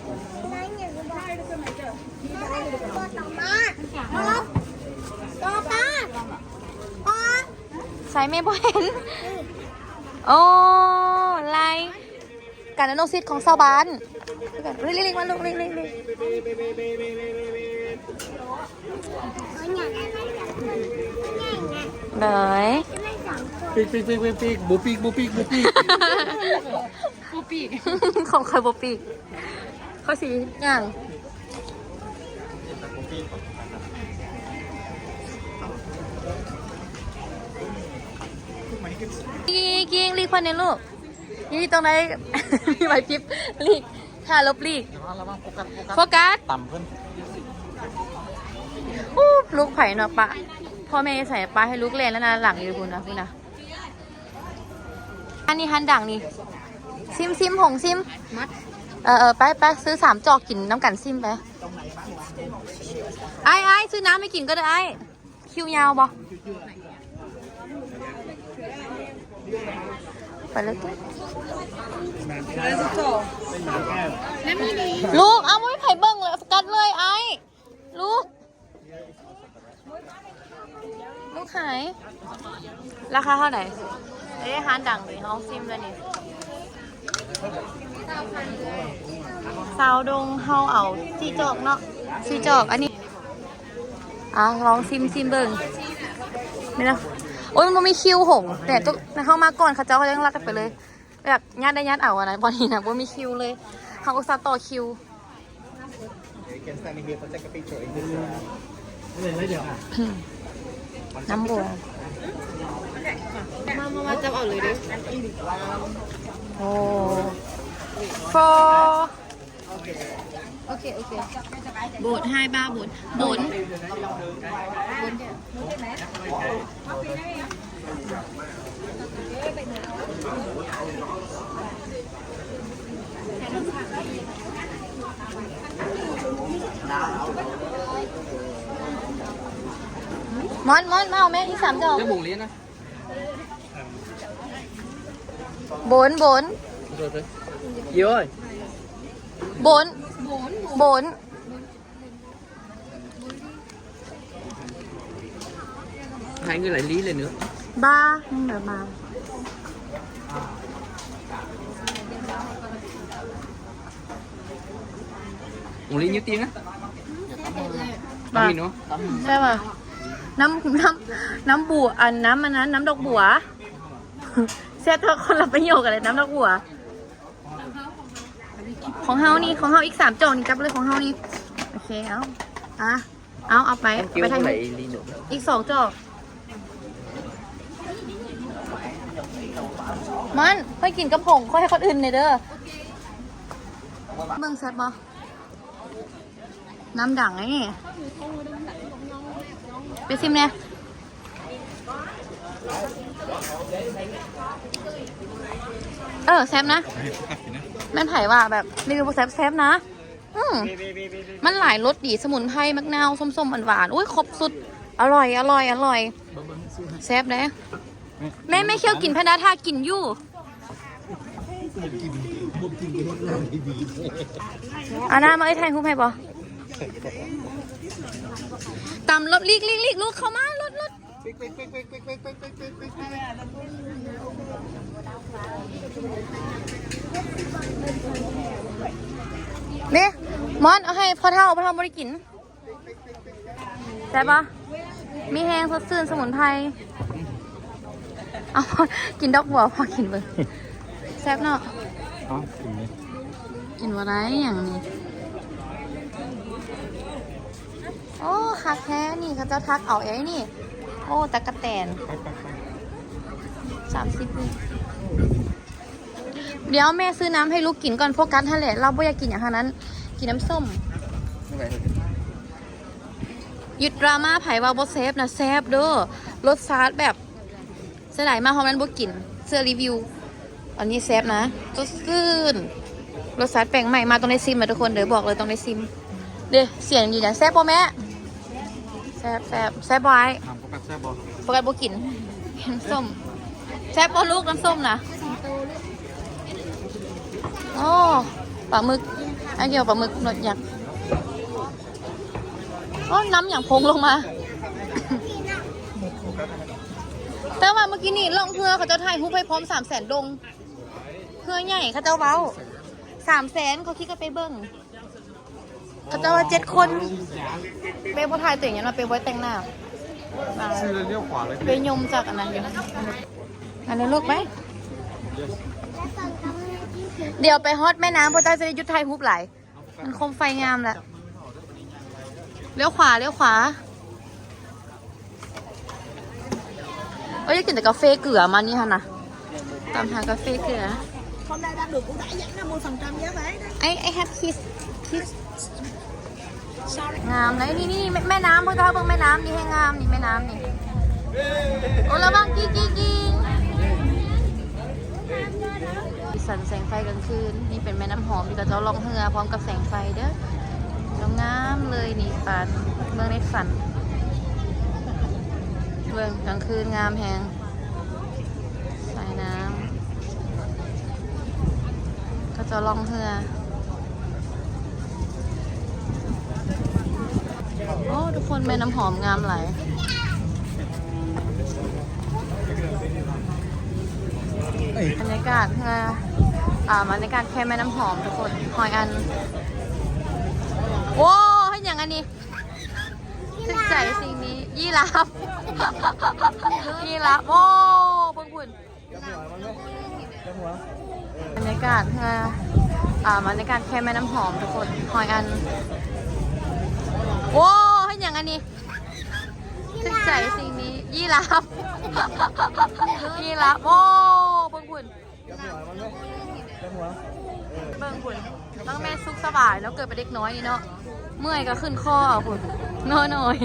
ໃສ່ແມ່ບໍ່ເຫັນ. ໂອ້ ລາຍ ການອະນຸສິດຂອງຊາວບ້ານ. ລິກໆ ມາລູກ ລິກໆ ລິກໆ. ໂດຍ ປີກ ປີກ ປີກ ປີກ ບໍ່ປີກ ບໍ່ປີກ ບໍ່ປີກ ບໍ່ປີກ. ຂອງຂ້ອຍບໍ່ປີກ ຂ້ອຍຊິຍ່າງ. ກິງ ຫຼີກເພິ່ນແດ່ລູກ. ນີ້ຕ້ອງໄດ້ມີໄຫວພິບ ຫຼີກ ຖ້າຫຼົບຫຼີກ. ລະວັງ ລະວັງ ໂຟກັສ ໂຟກັສ ໂຟກັສ ຕຳເພິ່ນ. ອູ້ ລູກໃຜເນາະ ປະ ພໍ່ແມ່ໃສ່ ປະໃຫ້ລູກແລ່ນແລ້ວນະ ຫຼັງຢູ່ພຸ້ນນະ ພຸ້ນນະ. ອັນນີ້ຮ້ານດັງນີ້ ຊິມ ຊິມ ຜົງຊິມ. ເອີ ເອີ ໄປ ໄປ ຊື້ສາມຈອກກິນນຳກັນ ຊິມໄປ. ອ້າຍ ອ້າຍ ຊື້ນ້ຳໃຫ້ກິນກໍໄດ້ອ້າຍ. ຄິວຍາວບໍ່? ໄປເລີຍຕິ ລູກ. ເອົາ ບໍ່ມີໃຜເບິ່ງເລີຍ ໂຟກັສເລີຍອ້າຍ ລູກ. ລູກຂາຍ ລາຄາເທົ່າໃດ? ເອີ ຮ້ານດັງນີ້ ເຮົາຊິມເລີຍນີ້. ຊາວດົງ ເຮົາເອົາສີ່ຈອກເນາະ ສີ່ຈອກ ອັນນີ້. ອ່າ ລອງຊິມ ຊິມເບິ່ງ. ແມ່ນລະ ໂອ້ຍ ມັນບໍ່ມີຄິວ ຫົງ ແຕ່ໂຕເຮົາມາກ່ອນ ເຂົາເຈົ້າຍັງລັກກັນໄປເລີຍ ແບບຍາດໄດ້ຍາດເອົາຫັ້ນນະ. ບ່ອນນີ້ນະ ບໍ່ມີຄິວເລີຍ ເຮົາອຸດສ່າຕໍ່ຄິວ. ນ້ຳບົວ ມາ ມາ ມາ ຈັບເອົາເລີຍເດີ້. ໂອ້ ໂຟ ໂອເຄ ໂອເຄ ໂບດ ໃຫ້ບ້າ ໂບດ ໂບດ ໂບດ. ມອນ ມອນ ມາເອົາແມ່ອີກສາມດອກ. ຈະບຸງເລີຍນະ. ໂບນ ໂບນ ໂດຍ ໂດຍ ໂຍຍ ໂບນ ໂບນ. ຂາຍເງິນຫຼາຍລີ້ເລີຍເນາະ ບ້າ ມຶງແບບບ້າ. ໂອລິນ ຢູ່ຕີນະ ບ້າ ມີເນາະ ແຊບຫວາ? ນ້ຳ ນ້ຳ ນ້ຳບົວ ອັນ ນ້ຳ ອັນນັ້ນ ນ້ຳດອກບົວ ແຊບເທົ່າຄົນລະປະໂຫຍກກັນເລີຍ ນ້ຳດອກບົວ. ຂອງເຮົານີ້ ຂອງເຮົາອີກສາມຈອກນີ້ ຈັບເລີຍ ຂອງເຮົານີ້. ໂອເຄ ເອົາ ອ່ະ ເອົາ ເອົາໄປ ເອົາໄປຖ່າຍຮູບອີກສອງຈອກ. ມັນ ຂ້ອຍກິນກັບຜົງ ຂ້ອຍໃຫ້ຄົນອື່ນແດ່ເດີ. ເບິ່ງແຊບບໍ່? ນ້ຳດັງນີ້ ໄປຊິມແດ່. ເອີ ແຊບນະ. ແມ່ນໃຜວ່າແບບຣີວິວບໍ່ແຊບ? ແຊບນະ. ອືມ ມັນຫຼາຍລົດດີ ສະໝຸນໄພ ໝາກນາວ ສົ້ມໆ ຫວານໆ ໂອ້ຍ ຄົບສຸດ. ອະລ່ອຍ ອະລ່ອຍ ອະລ່ອຍ ແຊບເດ້. ແມ່ ແມ່ຂຽວກິນພະນາ ຖ້າກິນຢູ່. ເອົານ້ຳມາ ເອີຍ ຖ່າຍຮູບໃຫ້ບໍ່? ຕຳລົດ ຫຼີກ ຫຼີກ ຫຼີກ ລູກເຂົ້າມາ ລົດ ລົດ ນີ້ ມອນ ເອົາໃຫ້ພໍ່ເຖົ້າ ພໍ່ເຖົ້າບໍ່ໄດ້ກິນ. ແຊບບໍ່? ມີແຮງ ສົດຊື່ນ ສະໝຸນໄພ. ເອົາ ກິນດອກບົວ ພໍກິນເບິ່ງ. ແຊບເນາະ. ເອົາ ກິນເລີຍ. ກິນບໍ່ໄດ້ຫຍັງນີ້. ໂອ້ ຄັກແທ້ນີ້ ເຂົາເຈົ້າທັກເອົາເອງນີ້. ໂອ້ ຕັກກະແຕນ. ໄປ ໄປ ໄປ. ສາມສິບນີ້. ດຽວແມ່ຊື້ນ້ຳໃຫ້ລູກກິນກ່ອນ. ໂຟກັສຫັ້ນແຫຼະ ລາວບໍ່ຢາກກິນຫຍັງທັງນັ້ນ ກິນນ້ຳສົ້ມ. ຢຸດດຣາມາ ໃຜວ່າບໍ່ແຊບນະ ແຊບເດີ້. ລົດຊາດແບບ ເສຍດາຍມາກ ເພາະມັນບໍ່ກິນ ເຊື່ອຣີວິວ. ອັນນີ້ແຊບນະ ສົດຊື່ນ. ລົດຊາດແປງໃໝ່ມາ ຕ້ອງໄດ້ຊິມນະທຸກຄົນເດີ້ ບອກເລີຍຕ້ອງໄດ້ຊິມ. ເດ້ ສຽງດີນະ. ແຊບບໍ່ແມ່? ແຊບ ແຊບ ແຊບບໍ່ອ້າຍ? ຖາມໂຟກັສແຊບບໍ່? ໂຟກັສບໍ່ກິນ ນ້ຳສົ້ມ. ແຊບບໍ່ລູກ ນ້ຳສົ້ມນະ? ໂອ້ ປາໝຶກ ອັນດຽວປາໝຶກ ໜວດຍັກ. ໂອ້ ນ້ຳຫຍັງພົງລົງມາ. ແຕ່ວ່າມື້ກີ້ນີ້ລ່ອງເຮືອ ເຂົາເຈົ້າຖ່າຍຮູບໃຫ້ພ້ອມ ສາມແສນດົງ. ເຮືອໃຫຍ່ ເຂົາເຈົ້າເວົ້າ ສາມແສນ ເຂົາຄິດກະໄປເບິ່ງ. ເຂົາເຈົ້າວ່າເຈັດຄົນ. ເປ້ບໍ່ຖ່າຍຕົວເອງ ຍ້ອນວ່າເປ້ບໍ່ໄດ້ແຕ່ງໜ້າ. ຊື່ແລ້ວລ້ຽວຂວາເລີຍ. ເປ້ຍົມຈາກອັນນັ້ນຢູ່. ອັນນັ້ນລູກໄປ. ດຽວໄປຮອດແມ່ນ້ຳ ພວກເຈົ້າຈະໄດ້ຢຸດຖ່າຍຮູບຫຼາຍ. ມັນໂຄມໄຟງາມແຫຼະ. ລ້ຽວຂວາ ລ້ຽວຂວາ. ເອີຍ ຢາກກິນແຕ່ກາເຟເກືອມານີ້ຫັ້ນນະ. ຕາມຫາກາເຟເກືອ. I I have kiss kiss. ງາມເດ້. ນີ້ໆໆ ແມ່ ແມ່ນ້ຳ ພວກເຈົ້າເບິ່ງແມ່ນ້ຳນີ້ ແຮງງາມນີ້ ແມ່ນ້ຳນີ້. ໂອ້ ລະວັງ ກີ້ໆໆ. ສີສັນແສງໄຟກາງຄືນ. ນີ້ເປັນແມ່ນ້ຳຫອມທີ່ເຂົາເຈົ້າລ່ອງເຮືອພ້ອມກັບແສງໄຟເດີ້. ງາມໆເລີຍນີ້ ປານເມືອງໃນຝັນ. ເບິ່ງກາງຄືນງາມແຮງ. ສາຍນ້ຳ ເຂົາເຈົ້າລ່ອງເຮືອ. ໂອ້ ທຸກຄົນ ແມ່ນ້ຳຫອມງາມຫຼາຍ. ບັນຍາກາດເຮືອ ອ່າ ບັນຍາກາດແຄມແມ່ນ້ຳຫອມທຸກຄົນ ຮອຍອັນ. ໂອ້ ເຮັດຫຍັງອັນນີ້? ຖືກໃຈສິ່ງນີ້ ຢີຣາຟ ຢີຣາຟ. ໂອ້ ເບິ່ງພຸ້ນ. ບັນຍາກາດເຮືອ ອ່າ ບັນຍາກາດແຄມແມ່ນ້ຳຫອມທຸກຄົນ ຮອຍອັນ. ໂອ້ ເຮັດຫຍັງອັນນີ້? ຖືກໃຈສິ່ງນີ້ ຢີຣາຟ ຢີຣາຟ. ໂອ້ ເບິ່ງພຸ້ນ. ເບິ່ງພຸ້ນ ຕັ້ງແມ່ສຸກສະບາຍເນາະ ເກີດເປັນເດັກນ້ອຍນີ້ເນາະ. ເມື່ອຍກໍຂຶ້ນຄໍເອົາພຸ້ນ ນອນໜ້ອຍ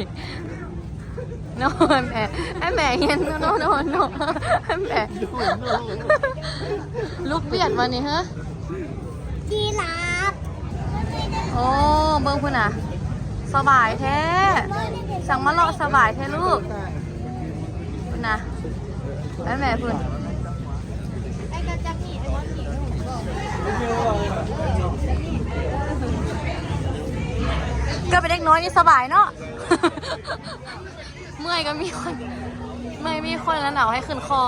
ນອນແອ ໃຫ້ແມ່ເຫັນ ນອນ ນອນ ນອນ ໃຫ້ແມ່ ລຸກວຽດມານີ້ເຮີ. ຈີຣາຟ. ໂອ້ ເບິ່ງພຸ້ນນະ ສະບາຍແທ້ ສັ່ງມາເລາະສະບາຍແທ້ລູກ. ພຸ້ນນະ ໃຫ້ແມ່ພຸ້ນ. ເກີດເປັນເດັກນ້ອຍນີ້ສະບາຍເນາະ ເມື່ອຍກໍມີຄົນ ເມື່ອຍມີຄົນແລ້ວເອົາໃຫ້ຂຶ້ນຄໍ.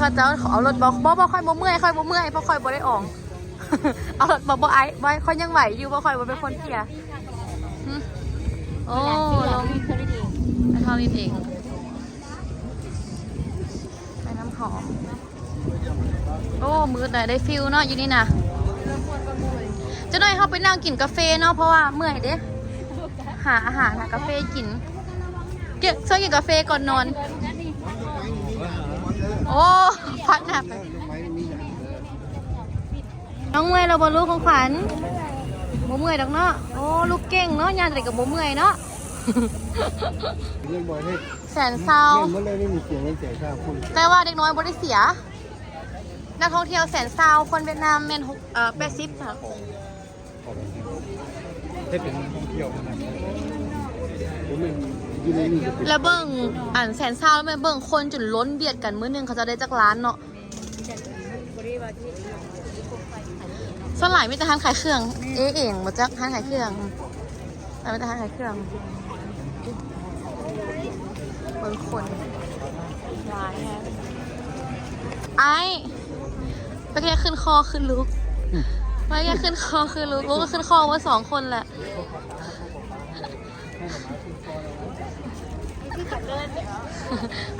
ເຂົາເຈົ້າເອົາລົດບໍ່? ບໍ່ ບໍ່ ຂ້ອຍບໍ່ເມື່ອຍ ຂ້ອຍບໍ່ເມື່ອຍ ເພາະຂ້ອຍບໍ່ໄດ້ອອງ. ເອົາລົດບໍ່? ບໍ່ ອ້າຍ ບໍ່ ຂ້ອຍຍັງໄຫວຢູ່ ເພາະຂ້ອຍບໍ່ເປັນຄົນເກຍ. ຫຶ ໂອ້ ລົມ ໄປເຂົ້າຫຼິ້ນເອງ ໄປນ້ຳຫອມ. ໂອ້ ມືດໄດ໋ ໄດ້ຟີລເນາະ ຢູ່ນີ້ນະ. ຈັກໜ້ອຍເຮົາໄປນັ່ງກິນກາເຟເນາະ ເພາະວ່າເມື່ອຍເດ້ ຫາອາຫານ ຫາກາເຟກິນ. ເກ- ຊວນກິນກາເຟກ່ອນນອນ. ໂອ້ ພັກໜັກ. ນ້ອງເມື່ອຍແລ້ວບໍ່ລູກຂອງຂວັນ? ບໍ່ເມື່ອຍດອກເນາະ. ໂອ້ ລູກເກັ່ງເນາະ ຍ່າງເທົ່າໃດກໍບໍ່ເມື່ອຍເນາະ. ແສນຊາວ ແຕ່ວ່າເດັກນ້ອຍບໍ່ໄດ້ເສຍ. ນັກທ່ອງທ່ຽວແສນຊາວ ຄົນຫວຽດນາມແມ່ນຫົກ ເອີ ແປດສິບ. ເຮັດເປັນນັກທ່ອງທ່ຽວຫັ້ນນະ. ແລ້ວເບິ່ງອັນແສນຊາວ ແມ່ນເບິ່ງຄົນຈົນລົ້ນບຽດກັນ ມື້ໜຶ່ງເຂົາເຈົ້າໄດ້ຈັກລ້ານເນາະ. ສ່ວນຫຼາຍມີແຕ່ຮ້ານຂາຍເຄື່ອງ ເອເອງບໍ່ຈັກ ຮ້ານຂາຍເຄື່ອງ ແຕ່ມີແຕ່ຮ້ານຂາຍເຄື່ອງ. ເບິ່ງຄົນຫຼາຍແຮງ. ອ້າຍ ປາແກຂຶ້ນຄໍຂຶ້ນລຸກ ປາແກຂຶ້ນຄໍຂຶ້ນລຸກ ໂອ້ ກໍຂຶ້ນຄໍເບິດສອງຄົນແຫຼະ.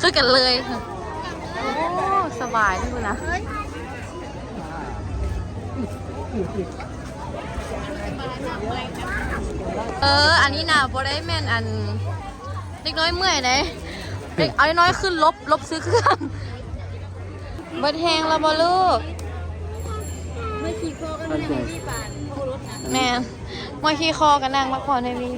ຄືກັນເລີຍ ໂອ້ ສະບາຍເລີຍພຸ້ນນະ. ເອີ ອັນນີ້ນະ ບໍ່ໄດ້ແມ່ນອັນ ເດັກນ້ອຍເມື່ອຍເດ້ ເດັກ ເອົາເດັກນ້ອຍຂຶ້ນລົບ ລົບຊື້ເຄື່ອງ. ເບິດແຮງແລ້ວບໍ່ລູກ? ເມື່ອຍຂີ່ຄໍກໍນັ່ງໃຫ້ວີບານ ແມ່ນ ເມື່ອຍຂີ່ຄໍກໍນັ່ງພັກຜ່ອນໃຫ້ວີ.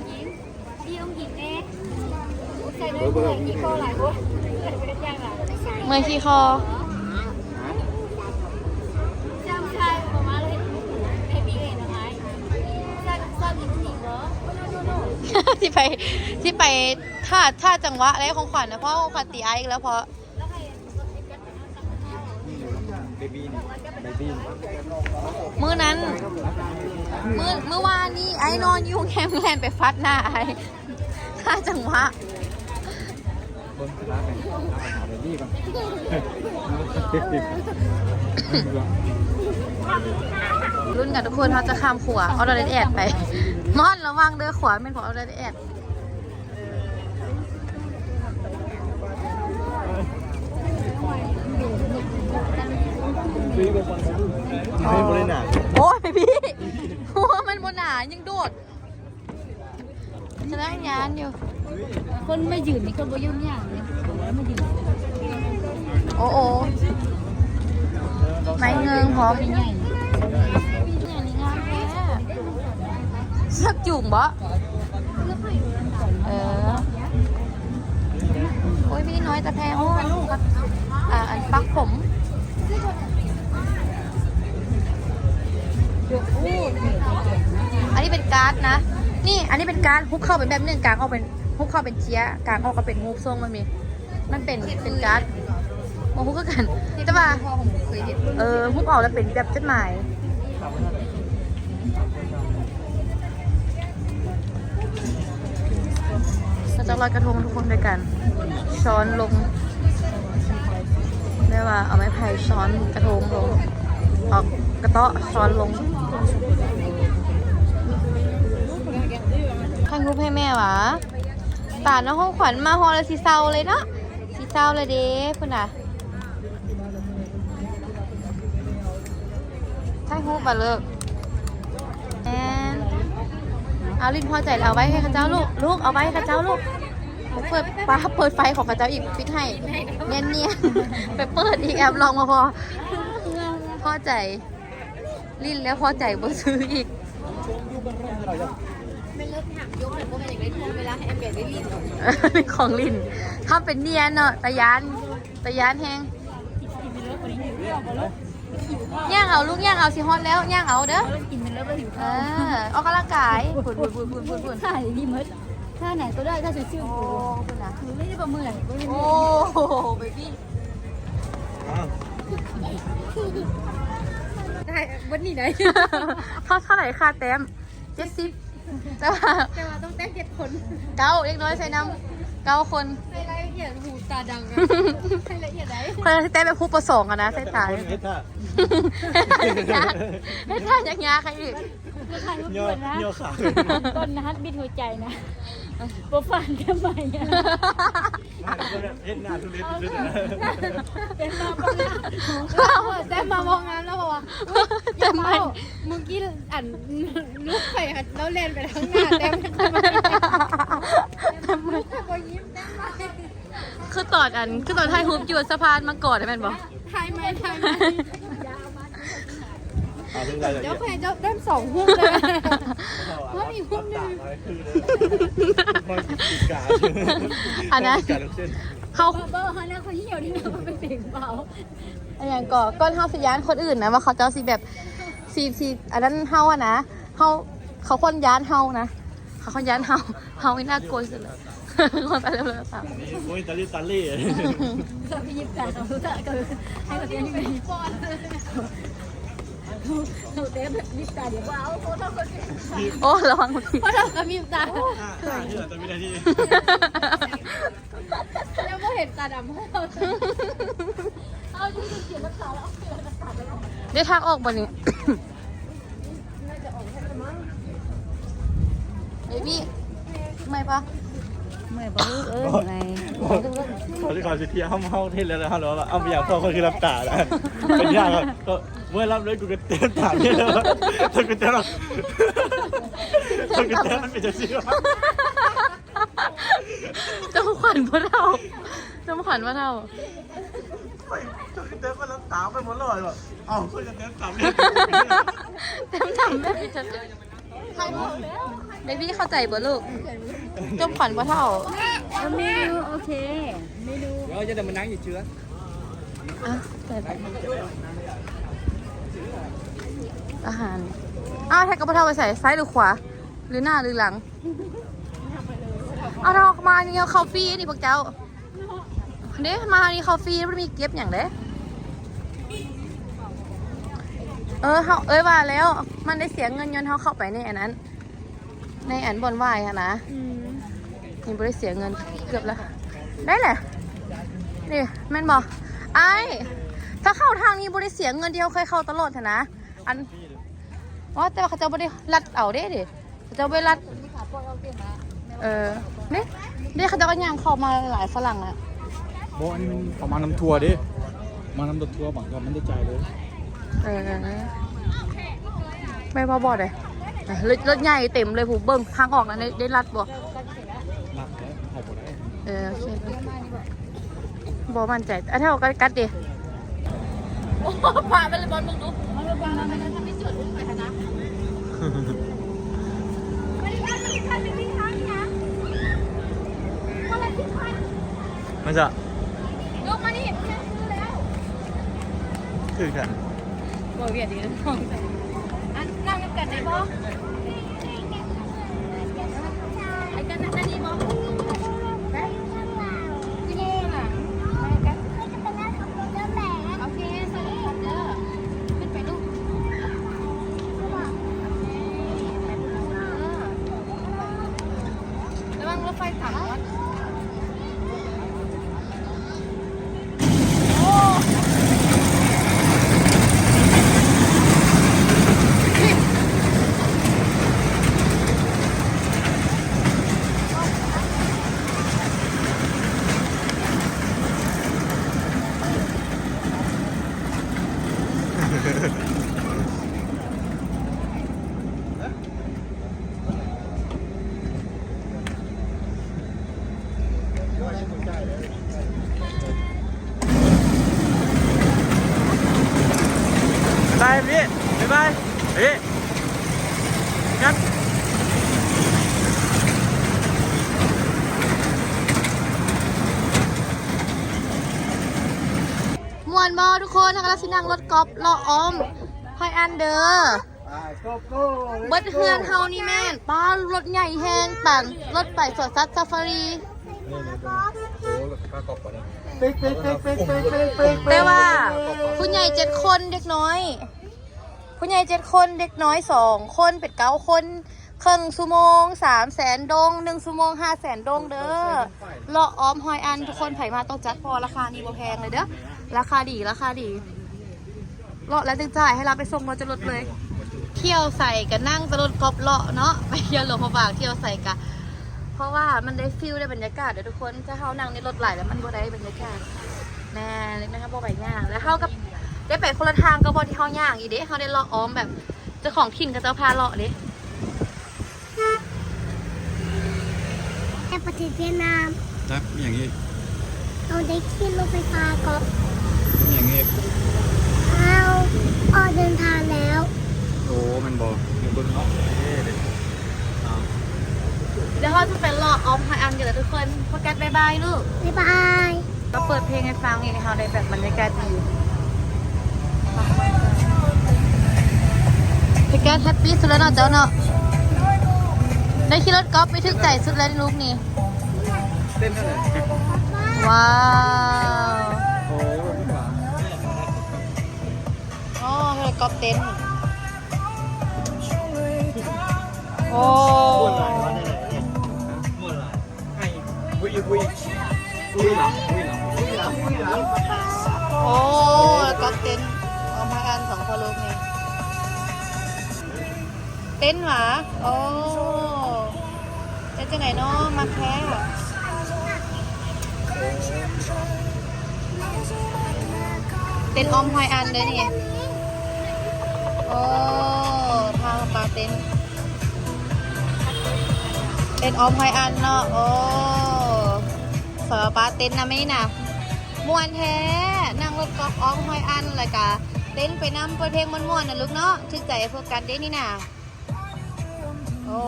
ເມື່ອຍຂີ່ຄໍ ທີ່ໄປ ທີ່ໄປຖ້າ ຖ້າຈັງຫວະໄດ້ຂອງຂວັນນະ ເພາະຂອງຂວັນຕີອ້າຍອີກແລ້ວ ເພາະ ມື້ນັ້ນ ມື້ ມື້ວານນີ້ອ້າຍນອນຢູ່ໂຮງແຮມ ແລ່ນໄປຟາດໜ້າອ້າຍ ຖ້າຈັງຫວະ. ລຸ້ນກັນທຸກຄົນ ເຮົາຈະຂ້າມຂົວອອດແອດໄປ. ມອນ ລະວັງເດີ ຂົວແມ່ນຂອງອອດແອດ. ໂອ້ຍ ພີ່ ຫົວມັນບໍ່ໜາ ຍັງໂດດ. ສະແດງຍານຢູ່ ຄົນມາຢືນນີ້ກໍບໍ່ຍອມຍ່າງເດ້ ມາຢືນ. ໂອ້ໂອ້ ໄມ້ເງິງພ້ອມ ໄມ້ໃຫຍ່ ງາມແທ້. ເຊືອກຈູງບໍ? ເອີ ໂອ້ຍ ມີນ້ອຍຕະແພງ ໂອ້ຍ ອ່າ ອັນປັກຜົມ. ອັນນີ້ເປັນກາດນະ ນີ້ ອັນນີ້ເປັນກາດ ຮຸບເຂົ້າເປັນແບບໜຶ່ງ ກາງອອກເປັນ ຮຸບເຂົ້າເປັນເຈ້ຍ ກາງອອກກໍເປັນຮູບຊົງ ມັນມີ ມັນເປັນ ເປັນກາດ ບໍ່ຮູ້ຄືກັນ ແຕ່ວ່າ ເອີ ຮຸບອອກແລ້ວເປັນແບບຈົດໝາຍ. ເຂົາເຈົ້າລອຍກະທົງທຸກຄົນດ້ວຍກັນ ຊ້ອນລົງ ແບບວ່າເອົາໄມ້ໄຜ່ຊ້ອນກະທົງລົງ ເອົາກະເຕາະຊ້ອນລົງ. ຖ່າຍຮູບໃຫ້ແມ່ຫວາ? ຕານ້ອງຂອງຂວັນມາຮອດແລ້ວ ຊິເຊົາເລີຍເນາະ ຊິເຊົາແລ້ວເດ້ ພຸ້ນນະ. ຖ່າຍຮູບບາດເລີກ ແມ່ນ ເອົາ ລິ້ນພໍໃຈແລ້ວ ເອົາໄວ້ໃຫ້ເຂົາເຈົ້າລູກ ລູກ ເອົາໄວ້ໃຫ້ເຂົາເຈົ້າລູກ. ເປີດ ປາ ເປີດໄຟຂອງເຂົາເຈົ້າອີກ ປິດໃຫ້ ນຽນໆ ໄປເປີດອີກ ແອບລອງມາພໍ ພໍໃຈ ລິ້ນແລ້ວພໍໃຈ ບໍ່ຊື້ອີກ. ເປັນຂອງຫຼິ້ນ ທຳເປັນນຽນເນາະ ຕາຢ້ານ ຕາຢ້ານແຮງ. ຍ່າງເອົາລູກ ຍ່າງເອົາ ຊິຮອດແລ້ວ ຍ່າງເອົາເດີ. ເອີ ອອກກຳລັງກາຍ ພຸ້ນໆໆໆໆ ທ່ານີ້ເໝິດ ທ່າໄຫນກໍໄດ້ ຖ້າຊື່ໆ ໂອ້ ພຸ້ນນະ ໜູໄດ້ບໍ່ເມື່ອຍ ໂອ້ ເບບີ້ ໄດ້ ເບິດນີ້ໄດ້ ເທົ່າ ເທົ່າໃດຄ່າແຕ້ມ? ເຈັດສິບ ແຕ່ວ່າ ແຕ່ວ່າຕ້ອງແຕ້ມເຈັດຄົນ ເກົ້າ ເດັກນ້ອຍໃສ່ນຳ ເກົ້າຄົນ. ໃສ່ລາຍລະອຽດຫູຕາດັງ ໃສ່ລາຍລະອຽດໄດ້ ຂ້ອຍຊິແຕ້ມແບບຄູປສອງຫັ້ນນະ ໃສ່ຕາ ເຮັດທ່າ ເຮັດທ່າ ເຮັດທ່າຍາກໆໃຫ້ອີກ ຍໍ ຍໍຂາ ຕົ້ນນະ ຮັດບິດຫົວໃຈນະ ບໍ່ຟານທຳໄມ ເຮັດໜ້າທຸເລດທີ່ສຸດ ແຕ່ມາບໍ່ງາມ ແຕ່ມາບໍ່ງາມ ແລ້ວບອກວ່າ ແຕ່ມາ ມື້ກີ້ ອັນ ລູກໄປ ແລ້ວແລ່ນໄປທາງໜ້າ ແຕ້ມ ແຕ້ມ ລູກໄປບໍ່ຍິ້ມ ແຕ້ມ ຄືຕອນ ອັນ ຄືຕອນຖ່າຍຮູບຢູ່ສະພານມາກອດ ແມ່ນບໍ່? ຖ່າຍໃໝ່ ຖ່າຍໃໝ່ ອ່າ ເລື່ອງໃດ ດຽວຂ້ອຍໃຫ້ເຈົ້າເຕັ້ນສອງຮູບເລີຍ ເຮົາອີກຮູບໜຶ່ງ ອັນນັ້ນ ເຮົາ ເຮົາໜ້າຂ້ອຍຫ່ຽວນີ້ນະ ມັນເປັນເບົາ ອັນຫຍັງກໍ ກ່ອນເຮົາຊິຢ້ານຄົນອື່ນນະ ວ່າເຂົາເຈົ້າຊິແບບ ຊິ ຊິ ອັນນັ້ນເຮົາຫັ້ນນະ ເຮົາ ເຂົາຄວນຢ້ານເຮົານະ. ເຂົາຢ້ານເຮົາ ເຮົານີ້ໜ້າກົວທີ່ສຸດເລີຍ. ໂອ້ຍ ຕາລີຕາເລ່ ເຂົາໄປຍິບຕາເຂົາ ໃຫ້ເຂົາເປັນຢູ່ ເຂົາເຕັມຍິບຕາດຽວ ວ້າວ ໂອ້ ລະວັງ ພໍ່ເຖົ້າກໍມີບຕາ ຫ້າ ຫ້າເທື່ອຕໍ່ວິນາທີ ຍັງບໍ່ເຫັນຕາດຳ ເຮົາຢູ່ ໄດ້ທາງອອກບໍ່ນີ້? ເບບີ ເມື່ອຍປະ? ເມື່ອຍບໍ່ລູກເອີຍ? ເມື່ອຍ. ເຂົາຊິ ເຂົາຊິເທຍເຮົາ ເຮົາເຮັດແລ້ວ ເຮົາເອົາໄປຢ່າງ ເພາະເຂົາຄືຫຼັບຕາແລ້ວ ເປັນຍາກ ກໍເມື່ອຍຫຼັບເລີຍ ກູກໍເຕັມຕາເລີຍ ກູເຕັມ ກູເຕັມ ມັນເປັນຈັ່ງຊີ້ວະ. ຈອມຂວັນພໍ່ເຖົ້າ ຈອມຂວັນພໍ່ເຖົ້າ. ເຈົ້າຄືແຕ່ວ່າລັບຕາໄປໝົດແລ້ວຫວາ? ເອົ້າ ຂ້ອຍກໍແຕ່ຕາແບບ ແຕ່ຕາແບບ Baby ເຂົ້າໃຈບໍ່ລູກ? ຈອມຂວັນພໍ່ເຖົ້າ. ເອີ ເມນູ ໂອເຄ ເມນູ. ດຽວຈະໄດ້ມານັ່ງຢູ່ເຈື່ອ ອ່ະ ໄປ ໄປ ອາຫານ. ອ້າວ ແທັກກັບພໍ່ເຖົ້າໄປໃສ? ຊ້າຍຫຼືຂວາ? ຫຼືໜ້າຫຼືຫຼັງ? ເອົາ ເຮົາມານີ້ ເຮົາເຂົ້າຟຣີນີ້ພວກເຈົ້າ. ເດ້ ມານີ້ເຂົ້າຟຣີ ບໍ່ໄດ້ມີເກັບຫຍັງເດ້. ເອີ ເຮົາ ເອີ ວ່າແລ້ວ ມັນໄດ້ເສຍເງິນ ຍ້ອນເຮົາເຂົ້າໄປໃນອັນນັ້ນ ໃນອັນບ່ອນຫວາຍຫັ້ນນະ. ອືມ ນີ້ບໍ່ໄດ້ເສຍເງິນ ເກືອບແລ້ວ ໄດ້ແຫຼະ. ນີ້ແມ່ນບໍ່ອ້າຍ? ຖ້າເຂົ້າທາງນີ້ບໍ່ໄດ້ເສຍເງິນ ທີ່ເຮົາເຄີຍເຂົ້າຕະຫຼອດຫັ້ນນະ. ອັນ ອໍ ແຕ່ວ່າເຂົາເຈົ້າບໍ່ໄດ້ລັດເອົາເດ້ ເດ້ ເຂົາເຈົ້າບໍ່ໄດ້ລັດ. ເອີ ເດ້ ເດ້ ເຂົາເຈົ້າກໍຍ່າງເຂົ້າມາຫຼາຍຝຣັ່ງນະ. ບໍ່ ອັນນີ້ມັນເຂົາມານຳທົວເດ້ ມານຳລົດທົວ ບາງເທື່ອມັນໄດ້ຈ່າຍເລີຍ. ເອີ ແມ່ນບໍ່ ບໍ່ເດ້ ລົດ ລົດໃຫຍ່ເຕັມເລີຍ ຜູ້ເບິ່ງທາງອອກນັ້ນ ໄດ້ ໄດ້ລັດບໍ່? ລັດແລ້ວ ເຂົ້າບໍ່ໄດ້. ເອີ ໂອເຄ ບໍ່ໝັ້ນໃຈ. ອັນເຮົາກໍກັດເດ້. ໂອ້ ພາໄປເລີຍບອນ ເບິ່ງດູ ມັນຈະ ຄືແທ້ ບໍ່ວຽດອີກ ອັນ ນັ່ງນຳກັນໄດ້ບໍ່? ໄປກັນນະ ໄດ້ດີບໍ່? ໄປ ໂອເຄ ສະຫວັດດີເດີ ຂຶ້ນໄປລູກ ລະວັງລົດໄຟຕາມນະ. ບາຍບາຍ ບາຍບາຍ ເອີ ຍັງ ມ່ວນບໍ່ທຸກຄົນ? ເຮົາກຳລັງຊິນັ່ງລົດກອບເລາະອ້ອມຮອຍອັນເດີ. ເບິດເຮືອນເຮົານີ້ແມ່ນ ປ້າ ລົດໃຫຍ່ແຮງ ປານລົດໄປສວນສັດຊາຟາຣີ. ແຕ່ວ່າຜູ້ໃຫຍ່ເຈັດຄົນ ເດັກນ້ອຍ ຜູ້ໃຫຍ່ເຈັດຄົນ ເດັກນ້ອຍສອງຄົນ ເປັນເກົ້າຄົນ. ເຄິ່ງຊົ່ວໂມງ ສາມແສນດົງ ໜຶ່ງຊົ່ວໂມງ ຫ້າແສນດົງເດີ. ເລາະອ້ອມຮອຍອັນ ທຸກຄົນໃຜມາຕ້ອງຈັດ ເພາະວ່າລາຄານີ້ບໍ່ແພງເລີຍເດີ ລາຄາດີ ລາຄາດີ. ເລາະແລ້ວຈຶ່ງຈ່າຍ ໃຫ້ລາວໄປສົ່ງມາຈະລົດເລີຍ. ທ່ຽວໃສກະນັ່ງແຕ່ລົດກອບເລາະເນາະ ໄປທ່ຽວຫຼວງພະບາງ ທ່ຽວໃສກະ ເພາະວ່າມັນໄດ້ຟີລ ໄດ້ບັນຍາກາດເດີທຸກຄົນ. ຖ້າເຮົານັ່ງໃນລົດຫຼາຍແລ້ວມັນບໍ່ໄດ້ບັນຍາກາດ. ແມ່ນ ແມ່ນ ເຮົາບໍ່ໄປຍ່າງ ແລ້ວເຮົາກໍໄດ້ໄປຄົນລະທາງກັບບ່ອນທີ່ເຮົາຍ່າງອີກເດ້. ເຮົາໄດ້ເລາະອ້ອມແບບເຈົ້າຂອງຖິ່ນເຂົາເຈົ້າພາເລາະເດ້. ໃນປະເທດຫວຽດນາມ ແລ້ວມີຫຍັງອີກ? ເຮົາໄດ້ຂີ່ລົດໄຟຟ້າກໍ ມີຫຍັງອີກ? ເຮົາອອກເດີນທາງແລ້ວ. ໂອ້ ແມ່ນບໍ່? ເບິ່ງເນາະ ເອີ ດຽວເຮົາຈະໄປເລາະອ້ອມຮອຍອັນກັນແລ້ວທຸກຄົນ. ໂຟກັສ ບາຍບາຍລູກ ບາຍບາຍ. ກໍເປີດເພງໃຫ້ຟັງນີ້ ເຮົາໄດ້ແບບບັນຍາກາດດີ. ໂຟກັສແຮບປີ້ສຸດແລ້ວເນາະເຈົ້າເນາະ. ໄດ້ຂີ່ລົດກອບ ໄປຖືກໃຈສຸດແລ້ວລູກນີ້. ເຕັ້ນເທົ່າໃດ? ວ້າວ ໂອ້ ອໍ ລົດກອບເຕັ້ນ. ໂອ້ ມ່ວນຫຼາຍວ່າແນວໃດວະນີ້? ມ່ວນຫຼາຍ. ໂອ້ ກອບເຕັ້ນ ອອມພາຍອັນ ສອງພໍ່ລູກນີ້ ເຕັ້ນຫວາ? ໂອ້ ເປັນຈັ່ງໃດເນາະ? ມັກແທ້. ເຕັ້ນອ້ອມພາຍອັນເດີນີ້. ໂອ້ ພາປ້າເຕັ້ນ ເຕັ້ນອ້ອມພາຍອັນເນາະ. ໂອ້ ສາວປ້າເຕັ້ນນຳນີ້ນະ ມ່ວນແທ້. ນັ່ງລົດກອບອ້ອມພາຍອັນ ແລ້ວກະເຕັ້ນໄປນຳ ເປີດເພງມ່ວນໆນະລູກເນາະ. ຖືກໃຈໂຟກັສເດ້ນີ້ນະ. ໂອ້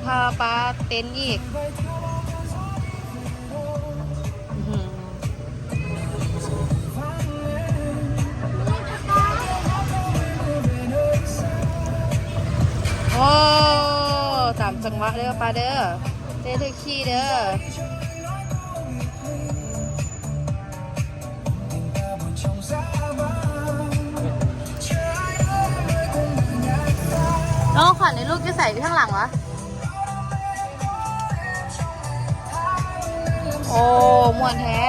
ພາປ້າເຕັ້ນອີກ. ອື ໂອ້ ຕາມຈັງຫວະເດີປ້າເດີ ເຕະຖືກຄີເດີ. ນ້ອງຂວັນໃຫ້ລູກຢູ່ໃສ? ຢູ່ທາງຫຼັງຫວາ? ໂອ້ ມ່ວນແທ້.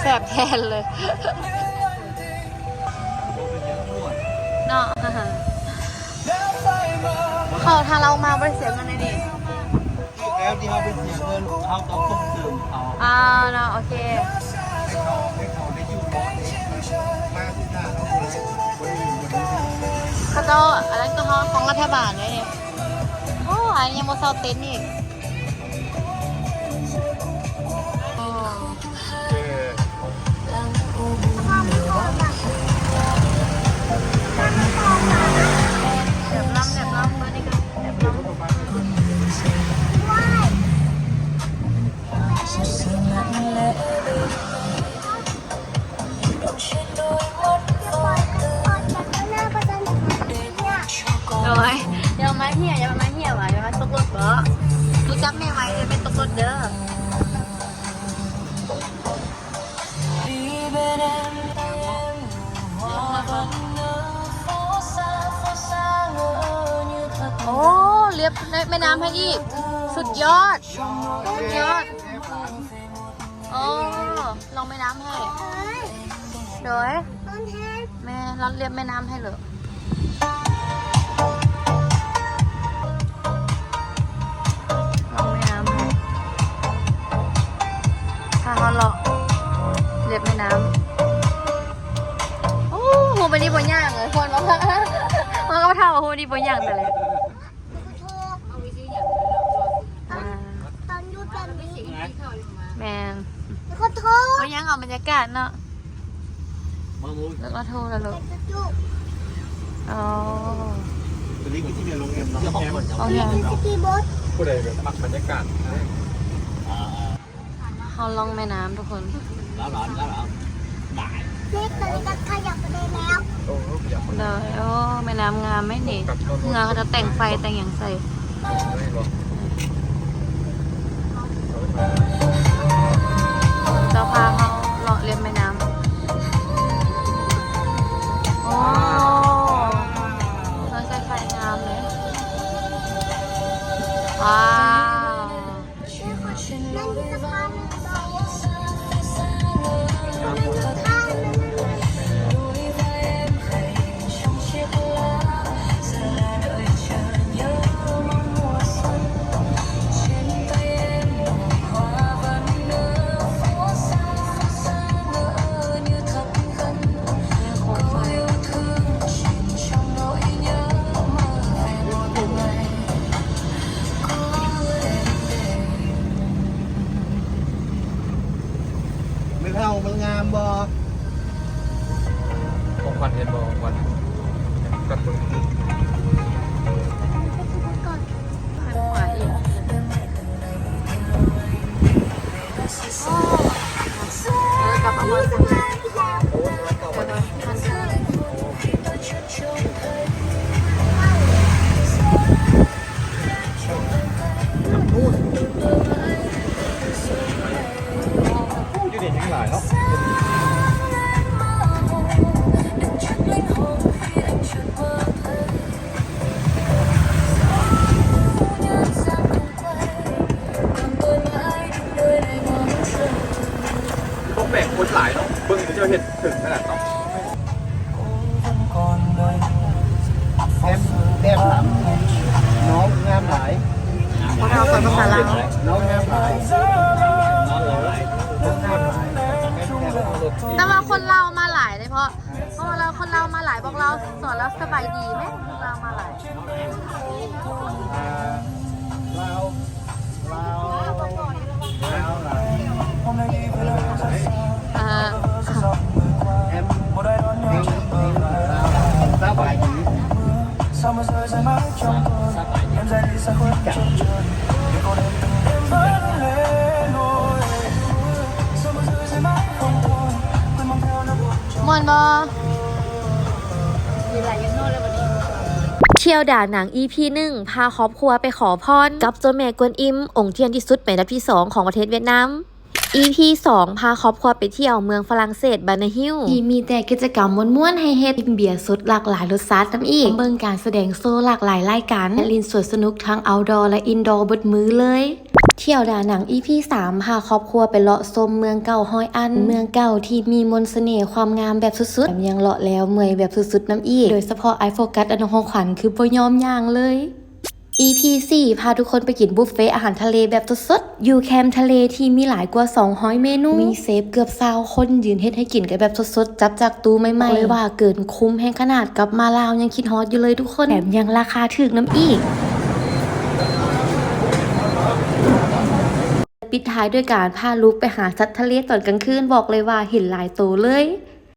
ແຊບແທນເລີຍເນາະ. ເຂົ້າທາງເຮົາມາບໍ່ໄດ້ເສຍເງິນເລີຍນີ້. ແລ້ວທີ່ເຮົາໄປເສຍເງິນ ເຮົາຕ້ອງສົ່ງເສີມເຂົາ. ອ່າ ເນາະ ໂອເຄ. ໃຫ້ເຂົາ ໃຫ້ເຂົາໄດ້ຢູ່ເນາະ. ມາຄືໜ້າເຮົາບໍ່ໄດ້ ບໍ່ໄດ້ຢູ່ ບໍ່ໄດ້ຢູ່. ເຂົາເຈົ້າ ອັນນັ້ນກໍເຮົາຂອງລັດຖະບານເດ້ນີ້. ໂອ້ ອັນນີ້ຍັງບໍ່ເຊົາເຕັ້ນອີກ. ໂອ້ ແບບລຳ ແບບລຳ ເບິ່ງນີ້ກໍແບບລຳ. ໂດຍ ຢ່າມາເຫຍ ຢ່າມາເຫຍວ່າ ຢ່າມາຕົກລົດບໍ? ຮູ້ຈັກແມ່ໄວ້ເດີ ແມ່ຕົກລົດເດີ. ໂອ້ ລຽບແມ່ນ້ຳໃຫ້ອີກ ສຸດຍອດ ສຸດຍອດ. ອໍ ລ່ອງແມ່ນ້ຳໃຫ້ ໂດຍ ແມ່ລ່ອງລຽບແມ່ນ້ຳໃຫ້ເລີຍ ລ່ອງແມ່ນ້ຳໃຫ້ ພາເຮົາເລາະລຽບແມ່ນ້ຳ. ໂອ້ ໂຫ ໄປນີ້ບໍ່ຍ່າງເລີຍ ຄວນວ່າ ວ່າກໍເຖົ້າ ໂຫ ນີ້ບໍ່ຍ່າງແຕ່ແລ້ວ. ອ່າ ຕອນຢູ່ແບບນີ້ ແມ່ນ ຂໍໂທດ ເອົາຫຍັງ ເອົາບັນຍາກາດເນາະ ແລ້ວກໍໂທລະໂລດ. ອໍ ຕົວນີ້ກໍຊິເປັນໂຮງແຮມເນາະ ໂຮງແຮມ ສະກີບອດ ຜູ້ໃດແບບມັກບັນຍາກາດ. ເຮົາລ່ອງແມ່ນ້ຳທຸກຄົນ ແມ່ຕອນນີ້ກໍຂະຫຍັບໄປໄດ້ແລ້ວ ໂດຍ. ໂອ້ ແມ່ນ້ຳງາມແມ່ນີ້ ເຮືອເຂົາຈະແຕ່ງໄຟແຕ່ງຫຍັງໃສ່. ເຈົ້າພາເຮົາເລາະລຽບແມ່ນ້ຳ. ໂອ້ ເຮືອໃຊ້ໄຟງາມເລີຍ ວ້າວ. ແມ່ນສະພານ ແມ່ນສະພານ ແມ່ນສະພານ. Mẹ Thảo ມັນງາມບໍ່? ຂອງຂວັນເຫັນບໍ່? ຂອງຂວັນກັດເບິ່ງ. ຂວາອີກ. ແອມ ແອມ ນ້ອງງາມຫຼາຍ ພວກເຮົາສອນພາສາລາວ ນ້ອງງາມຫຼາຍ ນ້ອງງາມຫຼາຍ ແອມ ແອມ ແອມ ແຕ່ວ່າຄົນລາວມາຫຼາຍເດ້ ເພາະ ເພາະວ່າລາວ ຄົນລາວມາຫຼາຍ ພວກລາວສອນລາວສະບາຍດີແມ່ ຄົນລາວມາຫຼາຍ ລາວ ລາວ ລາວ ເອີ ແອມ ແອມ ລາວ ສະບາຍດີ ສະບາຍດີ ມ່ວນບໍ່? ທ່ຽວດາໜັງ ອີພີໜຶ່ງ ພາຄອບຄົວໄປຂໍພອນກັບເຈົ້າແມ່ກວນອິມ ອົງທຽນທີ່ສຸດເປັນອັນດັບທີສອງຂອງປະເທດຫວຽດນາມ. ອີພີສອງ ພາຄອບຄົວໄປທ່ຽວເມືອງຝຣັ່ງເສດ ບານາຮິວ ທີ່ມີແຕ່ກິດຈະກຳມ່ວນໆໃຫ້ເຮັດ ກິນເບຍສົດຫຼາກຫຼາຍລົດຊາດນຳອີກ ເບິ່ງການສະແດງໂຊຫຼາກຫຼາຍລາຍການ ແລະ ຫຼິ້ນສວນສະໜຸກທັງເອົາດໍ ແລະ ອິນດໍເບິດມື້ເລີຍ. ທ່ຽວດາໜັງ ອີພີສາມ ພາຄອບຄົວໄປເລາະຊົມເມືອງເກົ່າຮ້ອຍອັນ ເມືອງເກົ່າທີ່ມີມົນສະເໜ່ຄວາມງາມແບບສຸດໆ ແຖມຍັງເລາະແລ້ວເມື່ອຍແບບສຸດໆນຳອີກ ໂດຍສະເພາະອ້າຍໂຟກັສ ອະນຸພອງຂວັນ ຄືບໍ່ຍອມຍ່າງເລີຍ. ອີພີສີ່ ພາທຸກຄົນໄປກິນບຸບເຟອາຫານທະເລແບບສົດໆ ຢູ່ແຄມທະເລທີ່ມີຫຼາຍກວ່າສອງຮ້ອຍເມນູ ມີເຊຟເກືອບຊາວຄົນຢືນເຮັດໃຫ້ກິນກັນແບບສົດໆ ຈັບຈາກຕູ້ໃໝ່ໆ ບອກເລີຍວ່າເກີນຄຸ້ມແຮງຂະໜາດ ກັບມາລາວຍັງຄິດຮອດຢູ່ເລີຍທຸກຄົນ ແຖມຍັງລາຄາຖືກນຳອີກ. ປິດທ້າຍດ້ວຍການພາລູກໄປຫາສັດທະເລຕອນກາງຄືນ ບອກເລີຍວ່າເຫັນຫຼາຍໂຕເລີຍ.